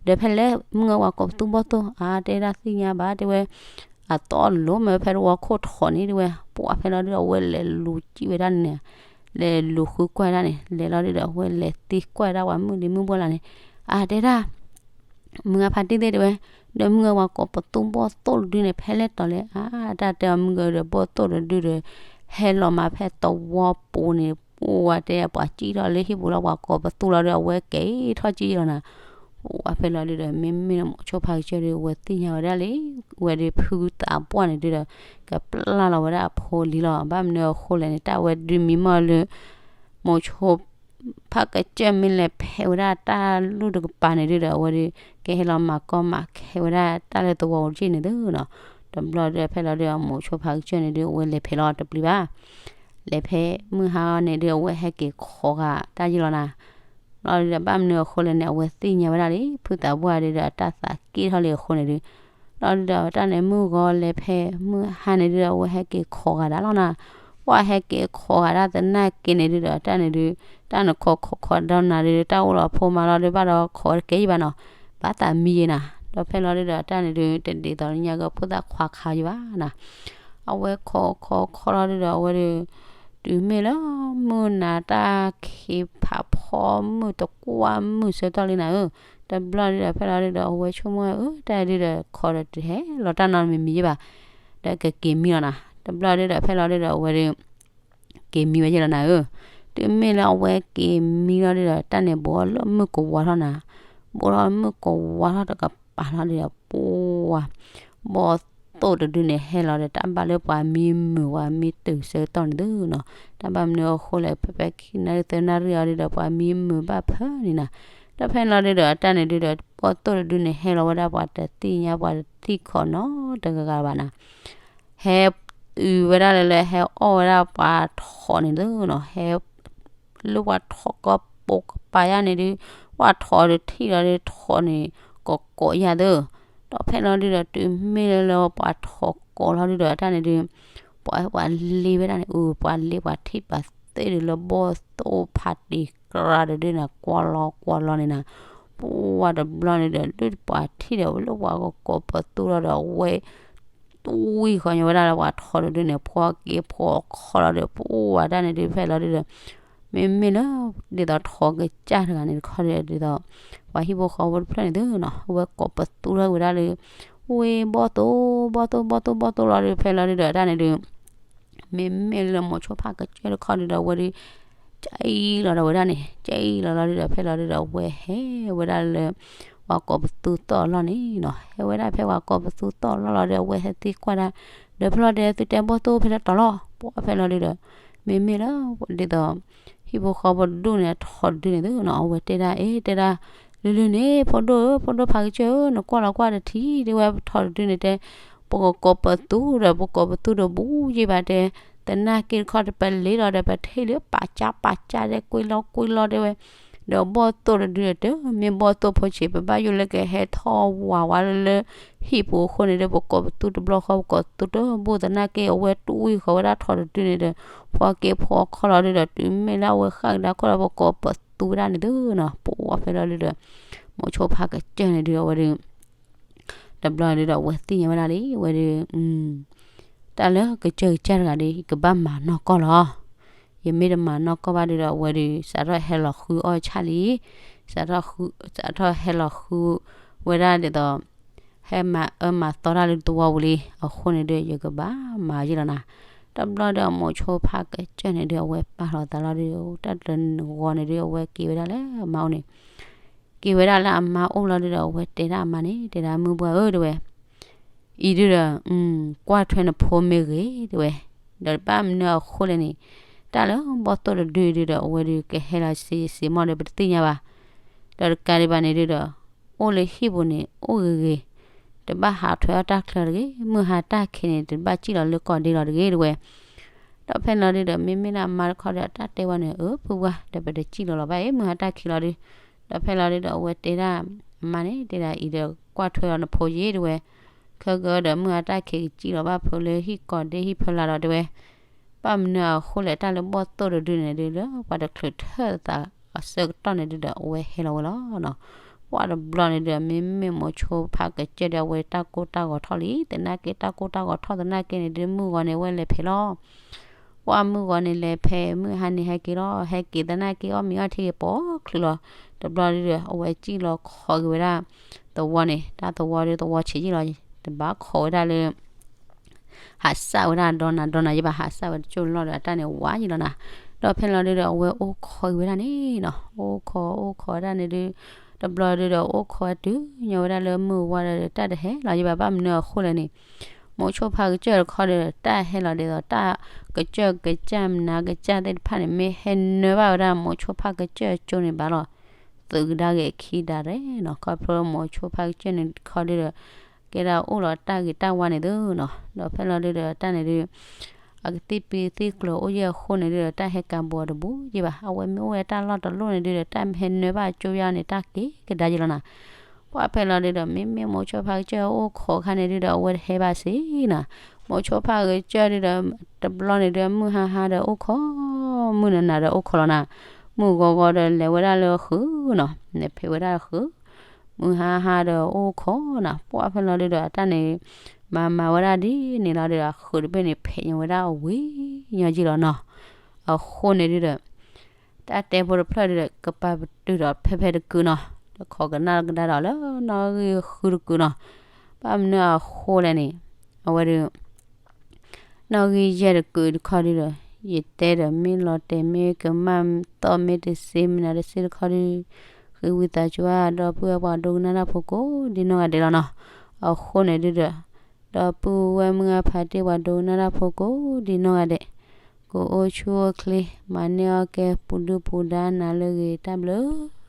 ဒီးဖဲလဲၣ်မုၢ်ဂီၤပှၤကိးပသူဘီၣ်သိၣ် အါ တဲဒၣ်သ့ၣ်ညါဘၣ်တဲဝဲ, အသီလိၤမ့ၢ်ဖဲတဝီခိၣ်ထီၣ်န့ၣ်တဲဝဲ, ပှၤဖဲလီၤဒုဒီး အဝဲလဲၤလူၤကံဝဲဒၣ်န့ၣ်, လဲၤလူၤဃုကွၢ်ဒၣ်န့ၣ် လဲၤလီၤဒုဒီး အဝဲလဲၤသံကွၢ်ဒၣ်ပှၤမုၣ်လံၤမုၣ်ဘှီၣ်လၢ်န့ၣ်, အါ တဲဒၣ် မုၢ်ဂၤဖါတံၢ်သ့ၣ်တဲဝဲ, ဒီးမုၢ်ဂၤပှၤကိးပသူဘီၣ်သိၣ်တဒုန့ၣ် ဖဲလဲၣ်တီၤလဲၣ်, အါ တၢ်တဲအီၤမုၢ်ဂၤဒီးဘီၣ်သိၣ်တဒုဒီး ဟဲလီၤမးဖဲတဝီပူၤန့ၣ် ပှၤတဲပှၤကံထီၣ်လၢဟံၣ်ပူၤလီၤ ပှၤကိးပသူလီၤဒီး အဝဲကဲထီၣ်ကံလီၤနၤ, ပှၤဖဲလီၤဒုဒီး မ့မ့ၢ်လၢမိၤဆိဖးကစၢၢ်ဒီး အဝဲသ့ၣ်ညါဝဲဒၣ်လံ, ဝဲဒီးဖုသးပှၢ်န့ၣ်ဒုဒီး ကပျၢ်လီၤဝဲဒၣ်အဖိလံလီၤ, ဘၣ်မနုၤအဃိလဲၣ်န့ၣ် တၢ်ဝဲဒုမံမီၢ်လၢ မိၤဆိ ဖးကစၢၢ်မ့ၢ်လဲၤဖဲးဝဲဒၣ်တၢ်လူၢ်တကပၤန့ၣ်ဒုဒီး အဝဲဒီး ကဟဲလီၤမၤကီမၤခဲဝဲဒၣ်တၢ်လၢသဝီအူက့ၢ်န့ၣ်သုနီၤ, တဘျီဒီးဖဲလီၤဒုဒီး မိၤဆိဖးကစၢၢ်န့ၣ်ဒု အဝဲလဲၤဖဲးလီၤတပျံၤဘၣ်, လဲၤဖဲမုၢ်ဟါန့ၣ်ဒု အဝဲဟဲက့ၤခိးဂာ်တၢ်ယံလီၤနၤ, ဘျီဒီးဘၣ်မနုၤအဃိလဲၣ်န့ၣ် အဝဲသ့ၣ်ညါဝဲဒၣ်လံ ဖုသးပှၢ်ဒုဒီး အတၢ်သးက့ၢ်ထီၣ်လံအဃိန့ၣ်ဒု လီၤဒုဒီး တၢ်န့ၣ်မုၢ်ဂီၤလဲၤဖဲမုၢ်ဟါန့ၣ်ဒုဒီး အဝဲဟဲက့ၤခိးဂာ်ဒၣ်လီၤနၤ, ပှၤဟဲက့ၤခိးဂာ်ဒၣ်သနာ်က့န့ၣ်ဒုဒီး တၢ်န့ၣ်ဒု တၢ်နခိးခိးခိးဒီးနၤဒု တၢ်အိၣ်လီၤဖိမးလီၤဒု ဘၣ်ဒီးခိးတကဲယံဘၣ်နီၤ, ဘၣ်သးမံယံနၤ, ဒီးဖဲလီၤဒုဒီး တၢ်န့ၣ်ဒု တဒ်သိးလၢညါကဖိသၣ်ခွါခါယံဘၣ်နၤ, အဝဲခိးခိးခိးလီၤဒုဒီး အဝဲဒု တုၤမ့ၢ်လၢမုၢ်နၤတၢ်ခံးဖးဖီမုၢ်တကွၢ်မုၢ်ဆၢကတီၢ်လံနၤဧၢ, တဘျီဒုဒီး ဖဲလီၤဒုဒီး အဝဲဆိကမိၣ် အၢ တၢ်ဒုဒီး ခိးဒီးတဟဲလီၤတၢ်နီတမံၤမံၤယံဘၣ်, ဒီးကက့ၤမံလီၤနၤ, တဘျီဒုဒီး ဖဲလီၤဒုဒီး အဝဲဒု က့ၤမံဝဲယဲလီၤနၤဧၢ, တုၤမ့ၢ်လၢအဝဲက့ၤမံလီၤဒုဒီး တၢ်န့ၣ်ဘိးလၢမုၢ်ကဝါထီၣ်နၤ, ဘိးထီၣ်မုၢ်ကဝါထီၣ်တကပၤလီၤဒုဒီး ပှၤ ဘီၣ်သိၣ်တဒုန့ၣ် ဟဲလီၤဒီး တၢ်ဘၣ်လၢပှၤမံမုာ် ပှၤမံတုၤဆၢကတီၢ်န့ၣ်သုနီၤ, တၢ်ဘၣ်မနုၤအဃိလဲၣ် ဖဲဖဲခံနၣ်ရံၣ်သၢနၣ်ရံၣ်အီၤဒုဒီး ပှၤမံမုာ်ဘၣ်ဖၢန့ၣ်နၤ, ဒီးဖဲလီၤဒုဒီး အတၢ်န့ၣ်ဒုဒီး ဘီၣ်သိၣ်တဒုန့ၣ် ဟဲလီၤဝဲဒၣ် ပှၤတသ့ၣ်ညါ ပှၤတထံၣ်ခိးနီတဂၤဂၤဘၣ်နၤ, ဟဲအုးဝဲဒၣ်လၢလၢ ဟဲအီၣ်ဝဲဒၣ်ပှၤထိးန့ၣ်သုနီၤ, ဟဲ လၢပှၤထိးကိးပိာ်ကပၤယါန့ၣ်ဒု, ပှၤထိးတထံၣ်လီၤဒု ထိးန့ၣ် ကိးကိးယါသု, ဒီးဖဲလီၤဒုဒီး တုၤမ့ၢ်လၢလၢပှၤထိးကိးလီၤဒုဒီး တၢ်န့ၣ်ဒု, ပှၤ ပှၤလ့ဝဲဒၣ်န့ၣ် အုး ပှၤလ့ပှၤထံၣ်ပှၤသ့ၣ်ဒုးလၢဘီၣ်သိၣ်ဖးတံၢ်ကြၢးတဒုန့ၣ် ကွၢ်လီၤကွၢ်လီၤန့ၣ်နၤ, ပှၤတဘျီန့ၣ်ဒီး လၢပှၤထံၣ်ဒီး လၢပှၤကကိးပသူလီၤဒီး အဝဲ တွံၢ်ဃီၤညီဝဲဒၣ်လၢပှၤထိးတဒုန့ၣ် ဖီက့ၤဖီခီလီၤဒီး ပှၤတၢ်န့ၣ်ဒုး ဖဲလီၤဒုဒီး မ့မ့ၢ်လၢ ဒ်သိးထိးကစၢ်တဂၤန့ၣ်တခီဒီး ဒ်သိး ပှၤဟံၣ်ဖိဃီဖိတဖျၢၣ်န့ၣ်သုနီၤ အဝဲကိးပသူထီၣ်ဝဲဒၣ်လၢ ဝ့ၢ်ဘီၣ်သိၣ် ဘီၣ်သိၣ် ဘီၣ်သိၣ် ဘီၣ်သိၣ်လီၤဒီး ဖဲလီၤဒုဒီး တၢ်န့ၣ်ဒုး မ့မ့ၢ်လၢမိၤဆိဖးကစၢၢ်တခီဒုဒီး အဝဲဒုး ကၠံလီၤဒီးဝဲဒၣ်န့ၣ် ကၠံလီၤလီၤဒုဒီး ဖဲလီၤဒုဒီး အဝဲဟဲဝဲဒၣ်လၢ ပှၤကိးပသူတီၢ်အလီၢ်န့ၣ်နီၤ ဟဲဝဲဒၣ်ဖဲပှၤကိးပသူတီၢ်အလီၢ်လီၤဒီး အဝဲဟဲသံကွၢ်ဒၣ် ဒီးဖဲလီၤဒုး သုတဲဘီၣ်သိၣ်ဖဲလဲၣ်တီၤလီၤ ပှၤဖဲလီၤဒုဒီး မ့မ့ၢ်လၢ ဒ်သိး ဟံၣ်ဖိဃီဖိတဒူၣ်န့ၣ်အထိးတဒုန့ၣ်သုနီၤ အဝဲတဲဒၣ် အ့ တဲဒၣ် လုၢ်လုၢ်န့ၣ် ဖိဒိၣ်ဧၢ ဖိဒိၣ်ဖးကစၢၢ်ဧၢ နကွၢ်လီၤကွၢ်တထံၣ် တဲဝဲထိးတဒုန့ၣ်တဲ ပကကိးပသူဒီး ပကိးပသူတဘူးယံာ်ဘၣ်တဲ သနာ်က့တခီဒီး ပလ့လီၤဒီး ပထံၣ်လၢပာ်ကၢ်ပာ်ကၢ်တဲ ကွ့လီၤကွ့လီၤတဲဝဲ ဒီးဘီၣ်သိၣ်တဒုဒီး တမ့ၢ်ဘီၣ်သိၣ်ဖိဆံး ပဘၣ်ယိၣ်လၢကဟဲထီၣ်ဝးဝးလၢလၢ ဟံၣ်ပူၤအဃိန့ၣ်ဒီး ပကိးပသူတဘျီဃီ ပကိးပသူတဘူး သနာ်က့ အဝဲတွံၢ်ဃီၤဝဲဒၣ်ထိးတဒုန့ၣ်ဒီး ဖီက့ၤဖီခီလီၤဒုဒီး တုၤမ့ၢ်လၢအဝဲဃၣ်ကဒါခီဒီး ပကိးပသူဝဲဒၣ်န့ၣ်သုနီၤ ပှၤဖဲလီၤဒုဒီး မိၤဆိဖးကစၢၢ်န့ၣ်ဒုး အဝဲဒုး တဘျီဒုဒီး အဝဲသ့ၣ်ညါဝဲဒၣ်လံ အဝဲဒုး တၢ်လၢကစၢၢ်ကစၢ်တဂၤဒီး ယကဘၣ်မၤနီၢ်ကီၢ်လီၤ. ယမ့ၢ်တမၤနီၢ်ကီၢ်ဘၣ်ဒုဒီး အဝဲဒုး စးထီၣ်ဟဲလီၤဃုအီၣ်ဆၣ်လံ. စးထီၣ်ဃု စးထီၣ်ဟဲလီၤဃုဝဲဒၣ်ဒ်သိး ဟဲမၤအၢမၤသီတၢ်လၢသဝီပူၤလံ. အဃိန့ၣ်ဒုး ယကဘၣ်မၤယံာ်လီၤနၤ. တဘျီဒီး အမိၤဆိဖးကစၢၢ်န့ၣ်ဒုး အဝဲပာ်လီၤသးလီၤဒုး တၢ်တနဂီၤန့ၣ်ဒုး အဝဲက့ၤဝဲဒၣ်လၢအမါအိၣ်န့ၣ် က့ၤဝဲဒၣ်လၢအမါအိၣ်လီၤဒုဒီး အဝဲတဲဒၣ်အမါန့ၣ် တဲဒၣ်မုၢ်ပှၢ်ဧၢ တဲဝဲ, အံၤဒုဒီး ကွၢ်ထွဲနဖိမ့ၢ်ဂ့ၤ တဲဝဲ, ဒီးဘၣ်မနုၤအဃိလဲၣ်န့ၣ်, တၢ်လၢဘီၣ်သိၣ်တဒုဒုဒီး အဝဲဒုးကဟဲလီၤစ့စ့မီၢ်ဒီး ပတသ့ၣ်ညါဘၣ်. ဒီးတကးဒံးဘၣ်န့ၣ်ဒုဒီး အိၣ်လၢဟံၣ်ပူၤန့ၣ် အိၣ်ဂ့ၤဂ့ၤ, တဘၣ်ဟးထွဲအီၣ်တၢ်ချၢတဂ့ၤ, မုၢ်ဟါတၢ်ခံးန့ၣ် တဘၣ်စံၣ်လီၤလၢကီၢ်ဒ့လီၤတဂ့ၤတဝဲ. ဒီးဖဲလီၤဒုဒီး မ့မ့ၢ်ဒၣ်မါတခီဒီး တၢ်တဲဝဲန့ၣ် အၢ ဖုပှၢ် ဒီးပတစံၣ်လီၤလီၤဘၣ်အံၤ မုၢ်ဟါတၢ်ခံးလီၤဒု. ဒီးဖဲလီၤဒုဒီး အဝဲတဲဒၣ်အမါန့ၣ် တဲဒၣ်အံၤဒီး ကွၢ်ထွဲအီၤနဖိယ့ၣ်တဝဲ, ခဲကဒီး မုၢ်ဟါတၢ်ခံးကစံၣ်လီၤဘၣ်ဖုလၢဟံၣ်ကီၢ်ဒ့ဟံၣ်ဖၢလာ်ဒီးတဝဲ. ဘၣ်မနုၤအဃိလဲၣ် တၢ်လၢဘီၣ်သိၣ်တဒုန့ၣ်ဒုလၢ ပှၤတချုးထၢၣ်သးအဆၢကတီၢ်န့ၣ်ဒုဒီး အဝဲဟဲလီၤဝဲလီၤနီၤ. ပှၢ်တဘျီန့ၣ်ဒုဒီး မ့မ့ၢ်မိၤဆိဖါကစၢၢ်ဒီး အဝဲတၢ်ကိၢ်တၢ်ဂီၤထီၣ်လံ, သနာ်က့တၢ်ကိၢ်တၢ်ဂီၤထီၣ်သနာ်က့န့ၣ်ဒု မုၢ်ဂီၤန့ၣ် အဝဲလဲၤဖဲးလီၤ. ပှၢ်မုၢ်ဂီၤန့ၣ်လဲၤဖဲး, မုၢ်ဟါန့ၣ်ဟဲက့ၤလီၤ, ဟဲက့ၤသနာ်က့အီၣ်မ့ၤအီထံက့ၤပိာ်ချုးလီၤ. တဘျီဒုဒီး အဝဲစံၣ်လီၤခိးက့ၤဝဲဒၣ်သဝီန့ၣ်, တၢ်သဝီဒုသဝီဆံးယံာ်လီၤ, တဘၣ်ခိးဝဲဒၣ်လၢ ဟးစၢ်ဝဲဒၣ်ဒီနၤဒီနၤယဘၣ်, ဟးစၢ်ဝဲတကၠိၢ်လီၢ်ဒီး အတၢ်န့ၣ်ဝါယံာ်လီၤနၤ. ဒီးဖဲလီၤဒုဒီး အဝဲအိၣ်ခိးက့ၤဝဲဒၣ်န့ၣ်နီၤ, အိၣ်ခိးအိၣ်ခိးဝဲဒၣ်န့ၣ်ဒု, တဘျီဒုဒီး အိၣ်ခိးဝဲတုၤညီဝဲဒၣ်လၢမုၢ်ဝါဒီး တၢ်တဟဲလီၤယဘၣ်, ဘၣ်မနုၤအဃိလဲၣ်န့ၣ်, မိၤဆိဖါကစၢၢ်တခီဒီး တၢ်ဟဲလီၤဒ်သိး တၢ်ကစၢၢ်ကစၢ်မနၤကစၢ်သ့ၣ်တဖၣ်န့ၣ် မ့ၢ်ဟဲနၢဘၣ်ဝဲဒၣ်မိၤဆိဖါကစၢၢ်ကၠိန့ၣ်ဘၣ်လီၤ. သုးကဒါက့ၤခံဒါရဲၣ်နီၤ, ခီဖျိမိၤဆိဖါကစၢၢ်န့ၣ်တခီဒုဒီး ကဲဒၣ်အိၣ်လီၤတၢ်ဂ့ၤတၢ်ဝါန့ၣ်သုနီၤ. ဒီးဖဲလီၤဒုဒီး တၢ်န့ၣ်ဒု အကသံၣ်ပံသံၣ်ကျၢၤအိၣ်ယဲၢ်အဃိန့ၣ်ဒုဒီး တၢ်ဟဲကးဘူးအီၤတဘူးယဘၣ်, အဝဲမ့ၢ်အိၣ်ဝဲတၢ်လီၢ်တလီၢ်န့ၣ်ဒုဒီး တၢ်ဟဲနၢဘၣ်ကၠိယါန့ၣ် တၢ်က့ၤကဒါယလီၤနၤ. ပှၢ်ဖဲလီၤဒုဒီး မ့မ့ၢ်မိၤဆိဖါကစၢၢ်အိၣ်ခိးခါန့ၣ်ဒုဒီး အဝဲတဟဲဘၣ်စ့နၤ. မိၤဆိဖါကစၢၢ်ဒုဒီး တဘျီန့ၣ်ဒု မုၢ်ဟါဟါဒီးအိၣ်ခိး, မုၢ်နၤနၤဒီးအိၣ်ခိးလီၤနၤ, မုၢ်ဂီၤဂီၤဒီးလဲၤဝဲဒၣ်လၢဃုာ်နီၤ, လဲၤဖဲးဝဲဒၣ်ဃုာ်, မုၢ်ဟါဟါဒီးအိၣ်ခိးနၤ. ပှၢ်ဖဲလီၤဒုဒီး အတၢ်န့ၣ် မၤမၤဝဲဒၣ်ဒ်န့ၣ်လီၤဒုဒီး ဃုာ်တဘ့ၣ်န့ၣ် ဖဲးညီဝဲဒၣ်အဝံၤညီယံာ်လီၤနီၤ. အဃိန့ၣ်ဒုဒီး တၢ်တဲဖိတဖျၢၣ်ဒုဒီး ကပာ်ပတုာ်ဒီးဖဲဖဲတကုာ်နီၤ, ဒီးခိးကနၣ်ကဒါဒီးလၢနီၣ်ဂံၢ်ဃုတကုာ်နီၤ. ဘၣ်မနုၤအဃိလဲၣ်န့ၣ်, အဝဲဒု နီၣ်ဂံၢ်ယဲၢ်တကုာ်တခီဒုဒီး ယတဲဒီး မ့ၢ်လီၤတဲာ်မ့ၢ်ကမၣ်သီၣ် မ့ၢ်တစ့မနၤတစ့တခီဒု, ဃ့ဝံသးစူၤဧါ ဒီပုၢ်ဝဲၢ်ပှၤဒိကနၣ်တၢ်ဖိကိးဒ်နီၢ်ဂၤဒဲးလီၤနီၤ. အဃိန့ၣ်ဒုဒီး ဒီပုၢ်ဝဲၢ်မုၢ်ဂၢ်ဖါတံၢ် ပှၤဒိကနၣ်တၢ်ဖိကိးဒ်နီၢ်ဂၤဒဲး, ကအိၣ်ဆူၣ်အိၣ်ချ့ မၤန့ၢ်အီၣ်ကဲ ပူၤဒုၣ်ပူၤဒါ နၤလၢအဂ့ၤ တၢ်ဘျုး